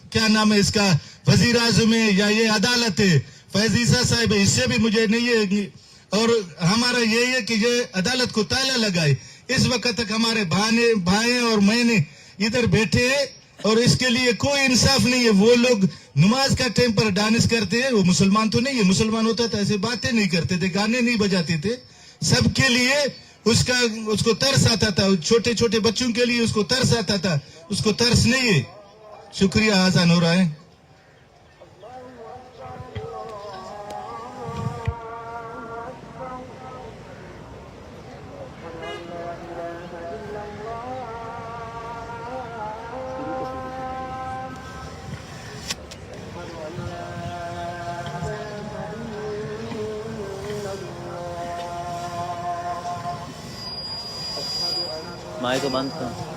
کیا نام ہے اس کا، وزیر اعظم ہے یا یہ عدالت ہے، فیض عیسیٰ صاحب ہے، اس سے بھی مجھے نہیں ہے۔ اور ہمارا یہی ہے کہ یہ عدالت کو تالا لگائے۔ اس وقت تک ہمارے بھانے، بھائیں اور میں نے ادھر بیٹھے ہیں اور اس کے لیے کوئی انصاف نہیں ہے۔ وہ لوگ نماز کا ٹائم پر ڈانس کرتے ہیں، وہ مسلمان تو نہیں ہے، مسلمان ہوتا تو ایسے باتیں نہیں کرتے تھے، گانے نہیں بجاتے تھے۔ سب کے لیے اس کا، اس کو ترس آتا تھا، چھوٹے چھوٹے بچوں کے لیے اس کو ترس آتا تھا، اس کو ترس نہیں ہے۔ شکریہ، آذان ہو رہا ہے۔ مائک بند کر۔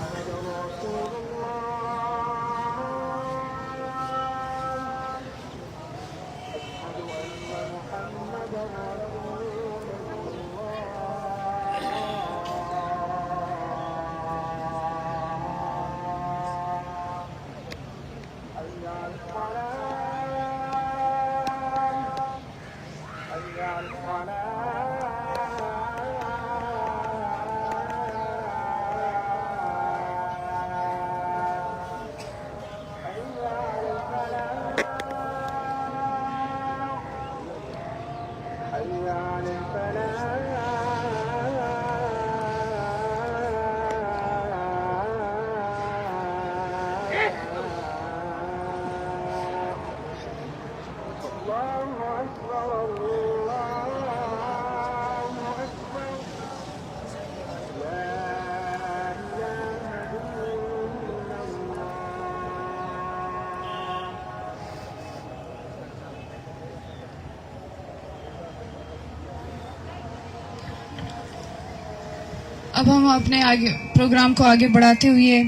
اب ہم اپنے آگے، پروگرام کو آگے بڑھاتے ہوئے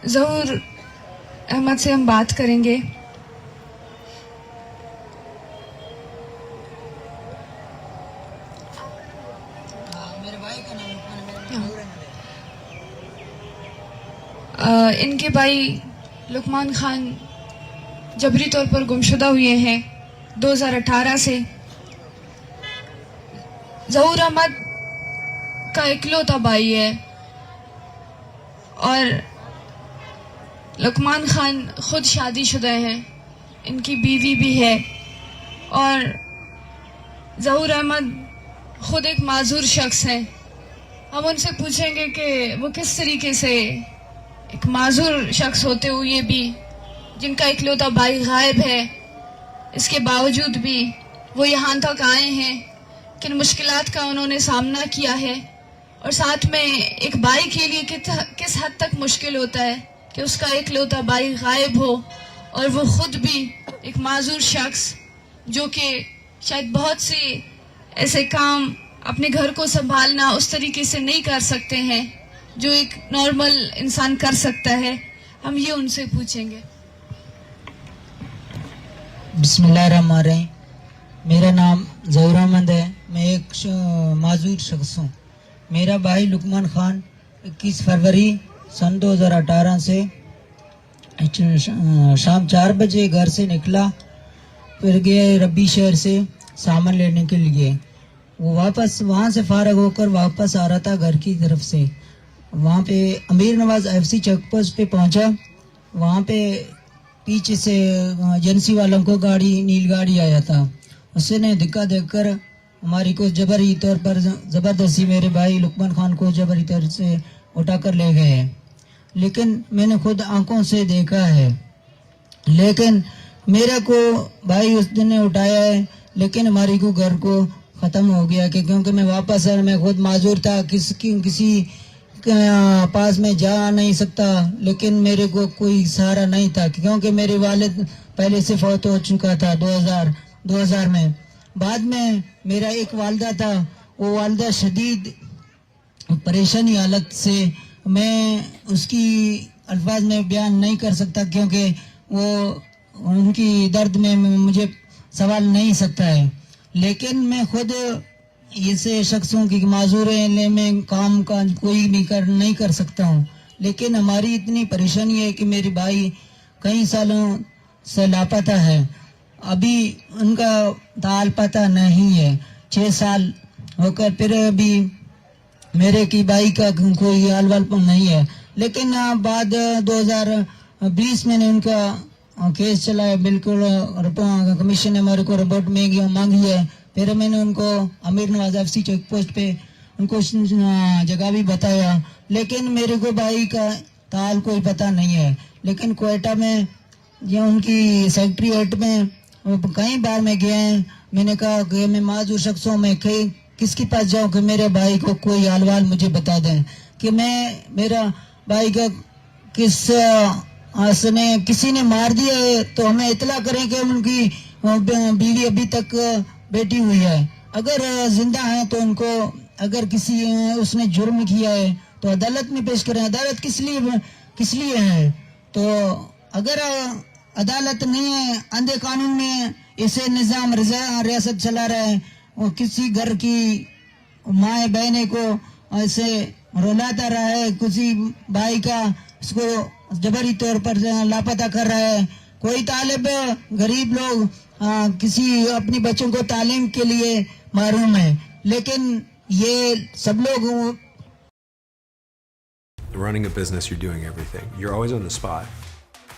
ظہور احمد سے ہم بات کریں گے۔ آ، ان کے بھائی لقمان خان جبری طور پر گمشدہ ہوئے ہیں دو ہزار اٹھارہ سے۔ ظہور احمد کا اکلوتا بھائی ہے اور لقمان خان خود شادی شدہ ہیں، ان کی بیوی بھی ہے اور ظہور احمد خود ایک معذور شخص ہیں۔ ہم ان سے پوچھیں گے کہ وہ کس طریقے سے ایک معذور شخص ہوتے ہوئے بھی، جن کا اکلوتا بھائی غائب ہے، اس کے باوجود بھی وہ یہاں تک آئے ہیں، کن مشکلات کا انہوں نے سامنا کیا ہے اور ساتھ میں ایک بھائی کے لیے کت-، کس حد تک مشکل ہوتا ہے کہ اس کا اکلوتا بھائی غائب ہو اور وہ خود بھی ایک معذور شخص، جو کہ شاید بہت سے ایسے کام، اپنے گھر کو سنبھالنا اس طریقے سے نہیں کر سکتے ہیں جو ایک نارمل انسان کر سکتا ہے۔ ہم یہ ان سے پوچھیں گے۔ بسم اللہ الرحمن الرحیم۔ میرا نام ظہور احمد ہے۔ میں ایک ش-، معذور شخص ہوں۔ میرا بھائی لقمان خان اکیس فروری سن دو ہزار اٹھارہ سے ش-، شام چار بجے گھر سے نکلا، پھر گئے ربی شہر سے سامان لینے کے لیے۔ وہ واپس وہاں سے فارغ ہو کر واپس آ رہا تھا گھر کی طرف سے۔ وہاں پہ امیر نواز ایف سی چیک پوسٹ پہ پہنچا۔ وہاں پہ پیچھے سے ایجنسی والوں کو گاڑی، نیل گاڑی آیا تھا، اس نے دھکا دے کر ہماری کو جبری طور پر، زبردستی میرے بھائی لقمان خان کو جبری طور سے اٹھا کر لے گئے ہیں۔ لیکن میں نے خود آنکھوں سے دیکھا ہے۔ لیکن میرا کو بھائی اس دن نے اٹھایا ہے، لیکن ہماری کو گھر کو ختم ہو گیا کہ کیونکہ میں واپس آیا، میں خود معذور تھا، کس کی، کسی کے پاس میں جا نہیں سکتا، لیکن میرے کو کوئی سہارا نہیں تھا کیونکہ میرے والد پہلے سے فوت ہو چکا تھا دو ہزار، دو ہزار میں۔ بعد میں میرا ایک والدہ تھا، وہ والدہ شدید پریشانی حالت سے، میں اس کی الفاظ میں بیان نہیں کر سکتا کیونکہ وہ، ان کی درد میں مجھے سوال نہیں سکتا ہے۔ لیکن میں خود ایسے شخص ہوں کہ معذور ہیں، لے میں کام کا کوئی بھی کر، نہیں کر سکتا ہوں۔ لیکن ہماری اتنی پریشانی ہے کہ میرے بھائی کئی سالوں سے لاپتہ ہے، ابھی ان کا تال پتہ نہیں ہے۔ چھ سال ہو کر پھر ابھی میرے کی بھائی کا کوئی حال وال نہیں ہے۔ لیکن، آ، بعد دو ہزار بیس میں نے ان کا، آ، کیس چلایا، بالکل، آ، رپ-، آ، کمیشن نے ہمارے کو رپورٹ میں گیا، مانگی ہے۔ پھر میں نے ان کو امیر نواز ایف سی چیک پوسٹ پہ ان کو ش-، آ، جگہ بھی بتایا، لیکن میرے کو بھائی کا تال کوئی پتہ نہیں ہے۔ لیکن کوئٹہ میں یا ان کی سیکرٹریٹ میں کئی بار میں گیا ہے۔ میں نے کہا کہ میں معذور شخص ہوں، میں کہیں، کس کے پاس جاؤں کہ میرے بھائی کو کوئی حال وال مجھے بتا دیں کہ میں، میرا بھائی کا کس، آ، اس نے، کسی نے مار دیا ہے تو ہمیں اطلاع کریں کہ ان کی، آ، بی-، بیوی ابھی تک بیٹھی ہوئی ہے۔ اگر، آ، زندہ ہیں تو ان کو، اگر کسی، آ، اس نے جرم کیا ہے تو عدالت میں پیش کریں۔ عدالت کس لیے، کس لیے ہے؟ تو اگر عدالت نہیں ہے، اندھے قانون میں ایسے نظام رضا-، ریاست چلا رہا ہے، وہ کسی گھر کی مائیں بہنیں کو ایسے رلاتا رہا ہے، کسی بھائی کا اس کو جبری طور پر لاپتہ کر رہا ہے، کوئی طالب، غریب لوگ، آ، کسی اپنی بچوں کو تعلیم کے لیے محروم ہے، لیکن یہ سب لوگ Running a business, you're doing everything. You're always on the spot.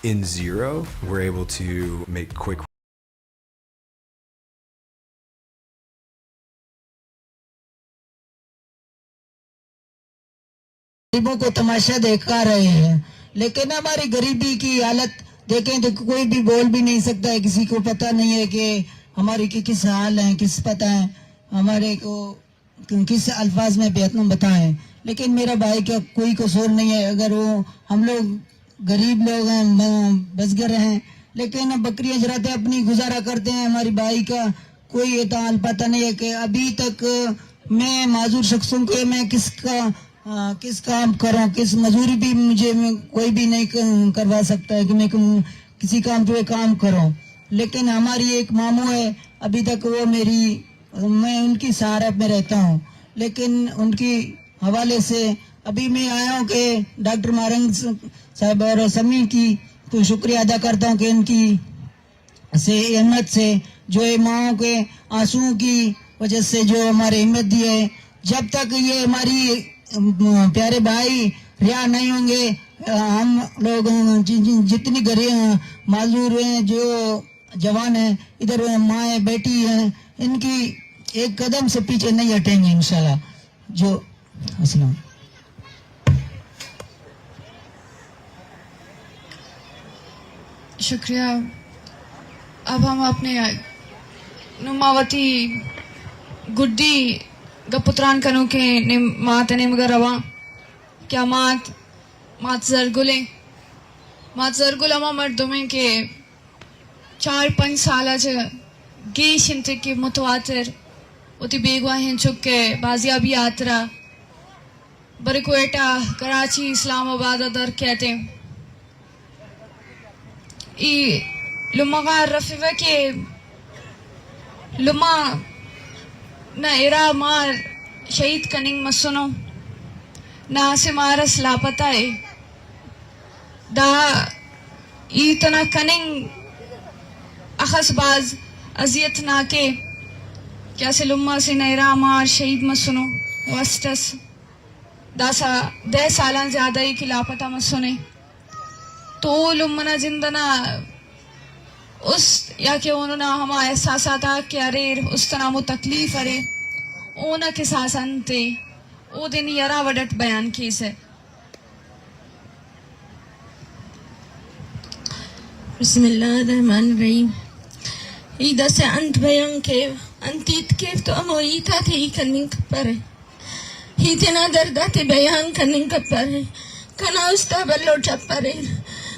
In Zero, we're able to make quick غریبوں کو تماشا دکھا رہے ہیں، لیکن ہماری غریبی کی حالت دیکھیں تو کوئی بھی بول بھی نہیں سکتا ہے، کسی کو پتہ نہیں ہے کہ ہماری کی کس حال ہیں، کس پتہ ہیں، ہمارے کو کس الفاظ میں بیان بتائیں، لیکن میرا بھائی کا کوئی قصور نہیں ہے۔ اگر وہ، ہم لوگ غریب لوگ ہیں، م-، بزگر ہیں، لیکن بکریاں چراتے اپنی گزارا کرتے ہیں۔ ہماری بھائی کا کوئی یہ تو حال پتہ نہیں ہے کہ ابھی تک میں معذور شخص ہوں کہ میں کس کا، آ، کس کام کروں، کس مزدوری بھی مجھے میں کوئی بھی نہیں ک-، کروا سکتا ہے کہ میں کم-، کسی کام پہ کام کروں۔ لیکن ہماری ایک ماموں ہے، ابھی تک وہ میری، میں ان کی سہارا میں رہتا ہوں، لیکن ان کی حوالے سے ابھی میں آیا ہوں کہ ڈاکٹر ماہرنگ صاحب اور سمی کی تو شکریہ ادا کرتا ہوں کہ ان کی سے ہمت سے جو یہ ماؤں کے آنسوؤں کی وجہ سے جو ہمارے ہمت دی ہے، جب تک یہ ہماری، ام، پیارے بھائی رہا نہیں ہوں گے، ہم لوگ، جن، جن، جتنی غریب معذور ہیں، جو جوان ہیں، ادھر مائیں بیٹی ہیں، ان کی ایک قدم سے پیچھے نہیں ہٹیں گے انشاءاللہ۔ جو السلام۔ شکریہ۔ اب ہم اپنے نماوتی گڈی گپ و تران کنوکیں نیم-، مات نیمگا رواں۔ کیا مات، مات زرگلیں۔ مات زرگل ہما مردمیں کہ چار پنچ سال ءَ چہ گیش انت کہ متواتر وتی بیگواہیں چک ءِ بازیابی ءِ ہاترا برے کوئٹہ، کراچی، اسلام آباد ءَ در کیت انت۔ ای لمغار رفیوہ کہ لما نہ ارا مار شہید کننگ مسنو، نہ اسے مارس لاپتہ ءِ۔ دا ای تنا کننگ اخس باز اذیت ناکے کہ اسہ لمہ اسے نہ ارا مار شہید مسنو، وسٹ اس۔ داسا دہ سالاں زیادہ ای کہ لاپتہ مسنے۔ تو او لمہ نا جند ئنا است یا کہ اونا ہما احساسات آک کہ اریر، است ئنا ہمو تکلیف ارے، اونا کساس انت ءِ، اودے نی ہرا وڑ اٹ بیان کیسہ۔ بسم اللہ الرحمن الرحیم۔ ای داسہ انت بیان کیو، انت ہیت کیو تو ہمو ہیت آتے ای کننگ کپرہ۔ ای تینا درد آتے بیان کننگ کپرہ۔ کنا است آ بھلو ٹپ اریر۔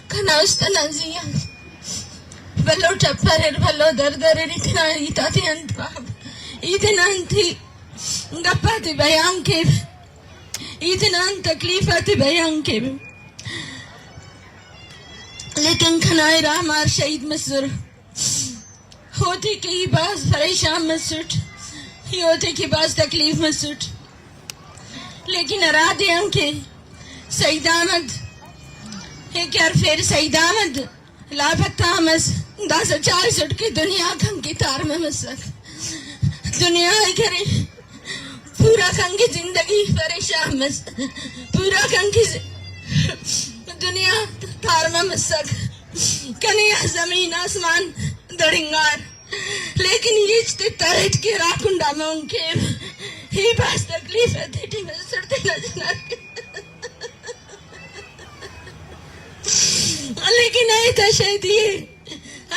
کنا است ئنا زی آ بھلو ٹپ اریر، بھلو درد اریر۔ ای تینا ہیت آتے انت پاو۔ ای تینا انت ہی گپ آتے بیان کیو۔ ای تینا انت تکلیف آتے بیان کیو۔ لیکن کنا ارا مار شہید مسر۔ ہوتے کہ ای باز پریشان مسٹ، ای ہوتے کہ باز تکلیف مسٹ، لیکن ہرا دے آن کہ سعید احمد، اے کہ ہر پھر سعید احمد لاپتہ مس، داسہ چائسٹ کہ دنیا کنکہ تارمہ مسک۔ دنیا ءِ کرے پورا کنکہ زندگی پریشان مس، پورا کنکہ ز-، دنیا تارمہ مسک۔ کنے آ زمین آسمان دڑنگار، لیکن ہچ تے ترٹ کہ راکنڈا مون کیو۔ ہی باز تکلیف ءِ تیٹی مسر تینا جنک۔ لیکن اے تا شہیدی ءِ،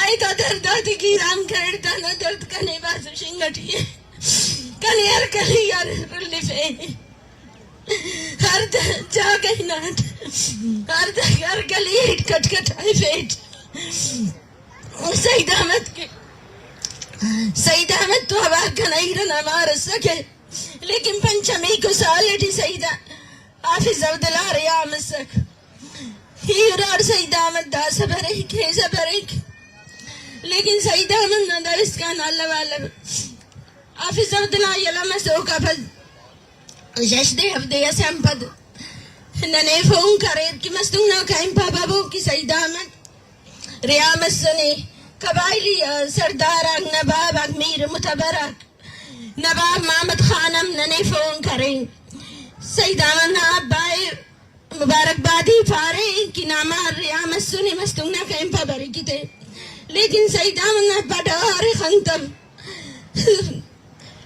اے تا درد آتے گیران کرڑ، دانا درد کنے باز شنگ اٹی ءِ۔ کنے ہر کلی ہر رلیف ءِ۔ ہر د-، جاگہ ناٹ، ہر د-، ہر گلی اٹ کٹ کٹ آئی فیٹ۔ سعید احمد کہ، سعید احمد تو ہوا گنائی رنا مار سکے، لیکن پنچمی کو سال اٹی سعید حافظ عبداللہ ریا مسک۔ ہی اراڑ سعید احمد داسہ بریک، ہیسہ بریک۔ لیکن سعید احمد نا دا اسکان اللہ والو۔ حافظ عبداللہ یلہ مس اوکا پد شش دے ہفت دے اسے آن پد ننے فون کریر کہ مستونگ نا کیمپ آ ببو کہ سعید احمد ریا مسنے، قبائلی، آ، سردار آک، نواب آک، میر متبر آک، نواب محمد خان ہم ننے فون کرین۔ سعید احمد نا ابا ءِ مبارکبادی پارے کہ نامار ریا مسنے مستونگ نا کیمپ آ بریک تے، لیکن سعید احمد نا ابا ڈغار ءِ خنتو۔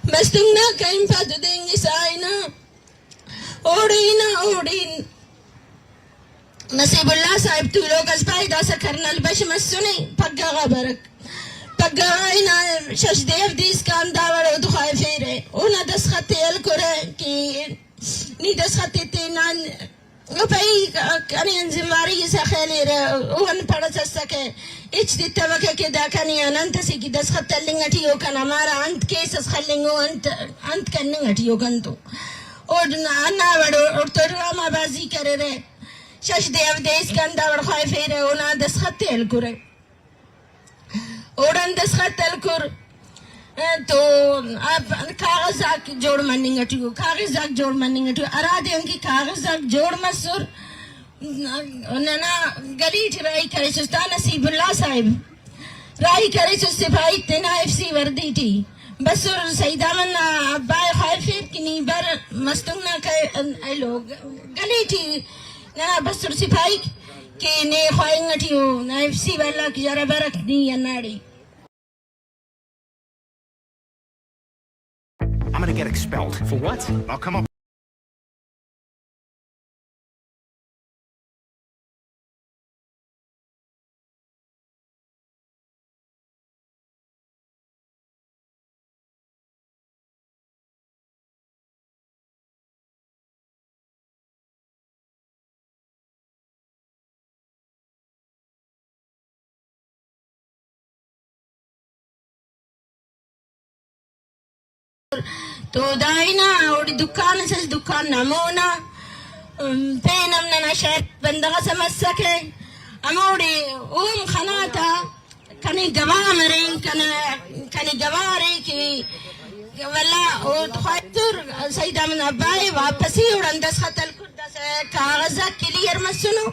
مستونگ نا کیمپ آ دو دینگ سائنا اوڑے نا اوڑے نصیب اللہ صاحب تولوک اس پائے داسہ کرنل بش مسنے، پگہ غا برک۔ پگہ غا ہنا شش دے ہفت دے اسکان دا وڑ اودخواہ فیرہ۔ اونا دستخط ءِ ہلکرہ کہ نی دستخط ءِ تینان او پئی کنی انزماری سا خیلی رے، او ان پڑھ سسکے، اچ دی تبکے کہ دا کنی انت سی کی دستخط تلنگ اٹی او کنا مارا انت کیس اس خلنگ او انت، انت کننگ اٹی او کنتو۔ او انا وڑ او تو ڈرامہ بازی کرے رے، شش دے او دیس کن دا وڑ خواہ فیرے، اونا دستخط تیل کرے۔ اوڑان دستخط تلکر، تو آپ کاغذ آک جوڑ مننگ اٹی ہو، کاغذ آک جوڑ مننگ اٹی ہو۔ ہرا دے انکی کاغذ آک جوڑ مسر، ننا گلی ٹی راہی کریسس تا نصیب اللہ صاحب، راہی کریسس سپاہی تینا ایف سی وردی ٹی۔ بسر سعید احمد نا ابا ء خواہفیر کہ نی بر مستونگ نا کئے ایلو گلی ٹی ننا بسر سپاہیک کہ نے خواہنگ ٹی او نا ایف سی والا کہ یارا برک نی اناڑی۔ I'm gonna get expelled. For what? I'll come up. تو دائنا اوڑی دکان اس، دکان نمونا، ام، پین ہم ننا شہر بندغ اس مسکے۔ ہموڑی اوم خناتا کنے گواہ مریں، کنے، کنے گواہ رے کہ واللہ او خواہتر سعید احمد ابا ء واپسی اڑان دستخط الکر داسہ کاغذ آ کلیئر مسنو۔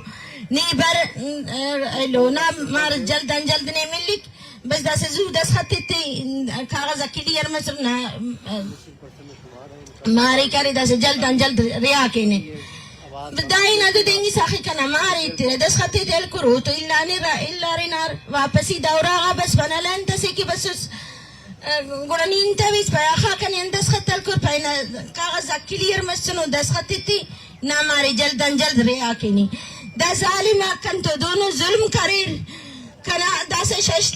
نی بر، ام، ایلو نا مار جلد آن جلد نے ملک۔ بس داسہ زو دستخط ایتے، کاغذ آ کلیئر مسر نا، مارے کرے داسہ جلد آن جلد رہا کینے۔ دائنا دو دینگی ساخی کنا مارے تے دستخط ایتے الکرو تو الا نے را، الا رے نار واپسی دورا غا بس بنا لین تسے کہ بس اس، گڑا نی انت ویس پیا خا کنے دستخط الکر پینا کاغذ آ کلیئر مسنو دستخط ایتے نا مارے جلد آن جلد رہا کینے۔ دا ظالم آ کن تو دونوں ظلم کریر۔ کنا داسہ شش،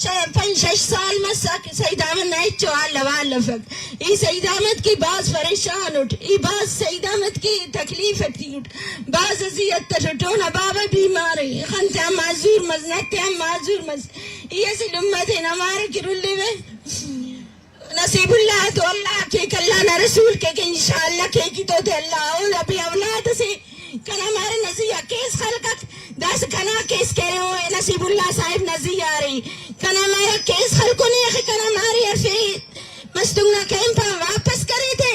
ش-، پنچ شش سال مسک سعید احمد نا ہچو حال احوال افک۔ ای سعید احمد کی باز پریشان اٹ، ای باز سعید احمد کی تکلیف اٹی اٹ، باز اذیت اٹ اٹ۔ اونا بابا بیمار ء، خن تیان معذور مس، نت تیان معذور مس۔ ای اسہ لمہ تینا مارے کہ رلیوے۔ نصیب اللہ تو اللہ کیک، اللہ نا رسول کیک، انشاءاللہ کیک ای تو تے اللہ۔ او دا بے اولاد اسے کنا مارے نزی آ کیس خلکک، داسہ کنا کیس کرے او نصیب اللہ صاحب نزی آ رے۔ کنا مارے کیس خلکنے اخی کنا مارے ہرفے مستونگ نا کیمپ آ واپس کرے تے۔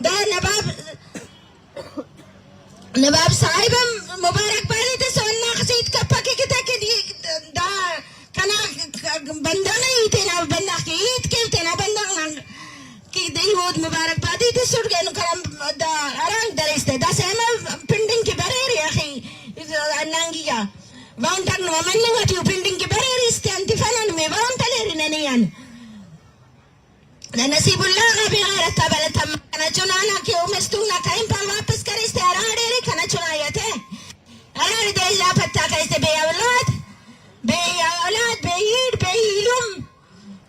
دا نواب نواب صاحب ہم مبارکبادی تس و ہندا خسیت کپک کہ تاکہ دی-، دا کنا بندغ نا ہیت، تینا بندغ کہ ہیت کے، تینا بندغ نا کہ دئی ہود مبارکبادی تسٹ گئے نو کرم دا ہرانگ درست ہے۔ دا سیما پنڈنگ کہ بریرے اخی ننگی آ وانٹر نو مننگ اٹی پنڈنگ کہ بریرے است انتی فنن میں وانٹر لیری ننی ان۔ نصیب اللہ غا بے غیرت آ بلد تم کنا چنانا کہ او مستونگ نا کیمپ آ واپس کریس تے ہراڑے رے کنا چنائی تے ہراڑے دے اللہ پتا کریس تے بے اولاد، بے اولاد، بے ایڈ، بے ایلم،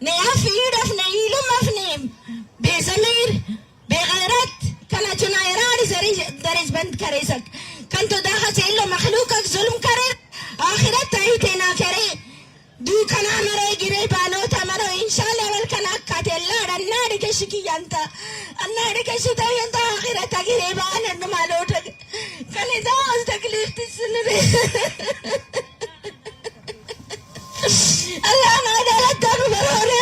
نے اف ایڈ اف، نے ایلم اف، نے بے ضمیر، بے غیرت، کنا چنائی ہراڑے زری درج بند کریسک۔ کن تو داخہ سے ایلو مخلوق اک ظلم کرے، آخرت آئی تینا کرے۔ دو کنا مرو، گریبان اوتا مرو، انشاءاللہ ول کنا حق آتے اللہ اڑ اناڑے کشکی انت، اناڑے کشی تو انت آخرت آ گریبان انما لوٹگ۔ کنے دا اس تکلیف تسن رے۔ اللہ نا عدالت تک برو رے۔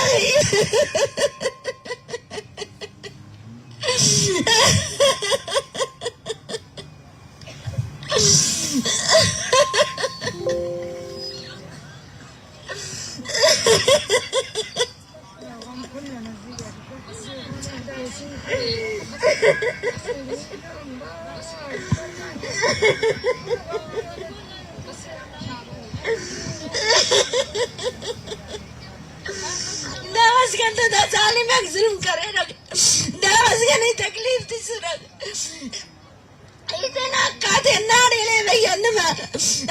دا بس کنت دا ظالم یک ظلم کرے، دا بس کنی تکلیف تسنگ۔ ای تینا حق آتے اناڑے لے بھئی انما۔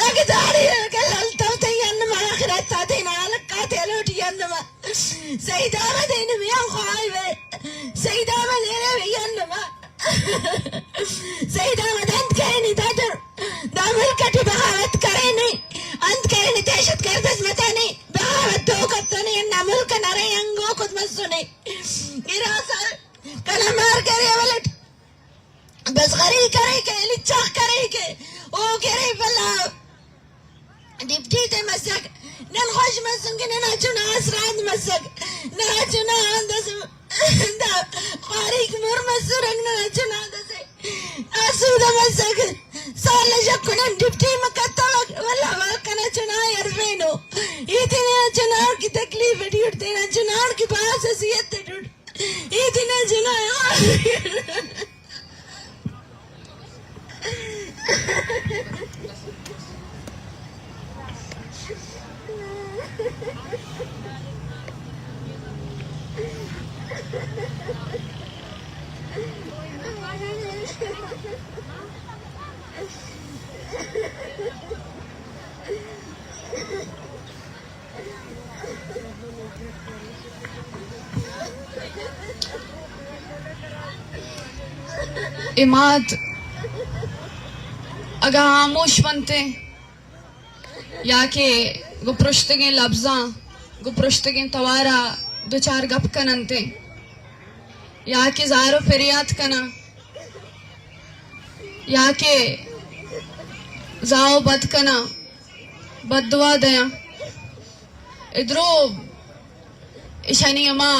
اگہ داڑے اگہ للتو تئی انما آخرت آتے نا حق آتے لوٹی انما۔ سعید احمد اینو میاں خواہی بے۔ سعید احمد ایرے بھئی انما۔ سعید احمد انت کہنی تاتر۔ ڈپٹی تے مسک، نن خوش مسن کہ ننا چنا آسرات مسک، ننا چنا آندس دا خواریک مر مسرک، ننا چنا آندس آسودہ مسک۔ سال شک نن ڈپٹی مکتوک، واللہ واقعا ننا چنا ارفینو۔ ایتی ننا چنا کی تکلیف ڈیوٹ، تینا چنا کی باس حیثیت ڈیوٹ۔ ایتی ننا چنا اے مات اگاں ہاموش بنتیں یا کہ گوں پرشتگیں لبزاں، گوں پرشتگیں توارا دو چار گپ کننتیں یا کہ زار و پریات کناں یا کہ زاہ و بد کناں، بددعا دیاں، ادرو اشانی ہما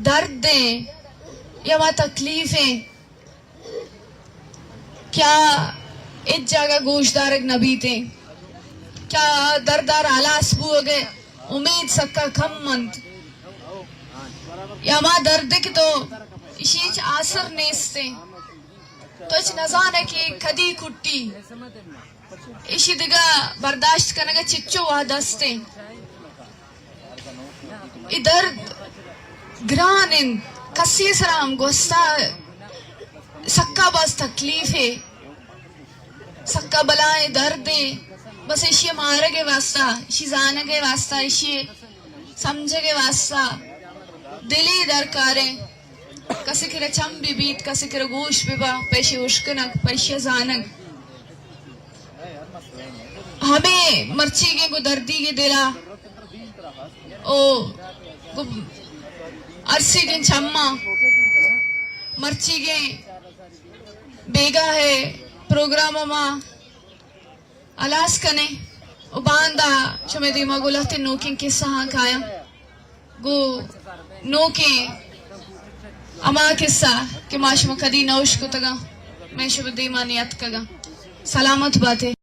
درد ایں یا ہما تکلیف ایں، کیا ہچ جاگہ گوش دارگ نہ بیتیں؟ کیا درد ءَ را ہلاس بوگ ءِ امید سکا کم انت؟ یا ہما درد کہ تو اشی ہچ آسر نیستیں، تو ہچ نزانئے کہ کدی کٹی، اشی دگہ برداشت کنگ ءَ چچو وہد استیں؟ اے درد گران انت، کسی سرا ہم گوستا سکا باز تکلیفے، سکا بلائیں دردے۔ بس ایشی مارگ ءِ واسطہ، ایشی زانگ ءِ واسطہ، ایشی سمجھگ ءِ واسطہ دلے درکاریں۔ کسی کرا چم بہ بیت، کسی کرا گوش بہ با، پیشی اشکنگ، پیشی زانگ۔ ہمے مرچیگیں گوں دردیگیں دلا او گوں ارسیگیں چماں مرچیگیں بیگاہ ءِ پروگرام ءَ ما ہلاس کنیں و باندا شمئے دیما گوں لہتیں نوکیں کسہاں کایاں۔ گوں نوکیں ہما کسہ کہ ما شما کدی نہ اشکتگاں، مئے شمئے دیما نیاتکگاں۔ سلامت باتے۔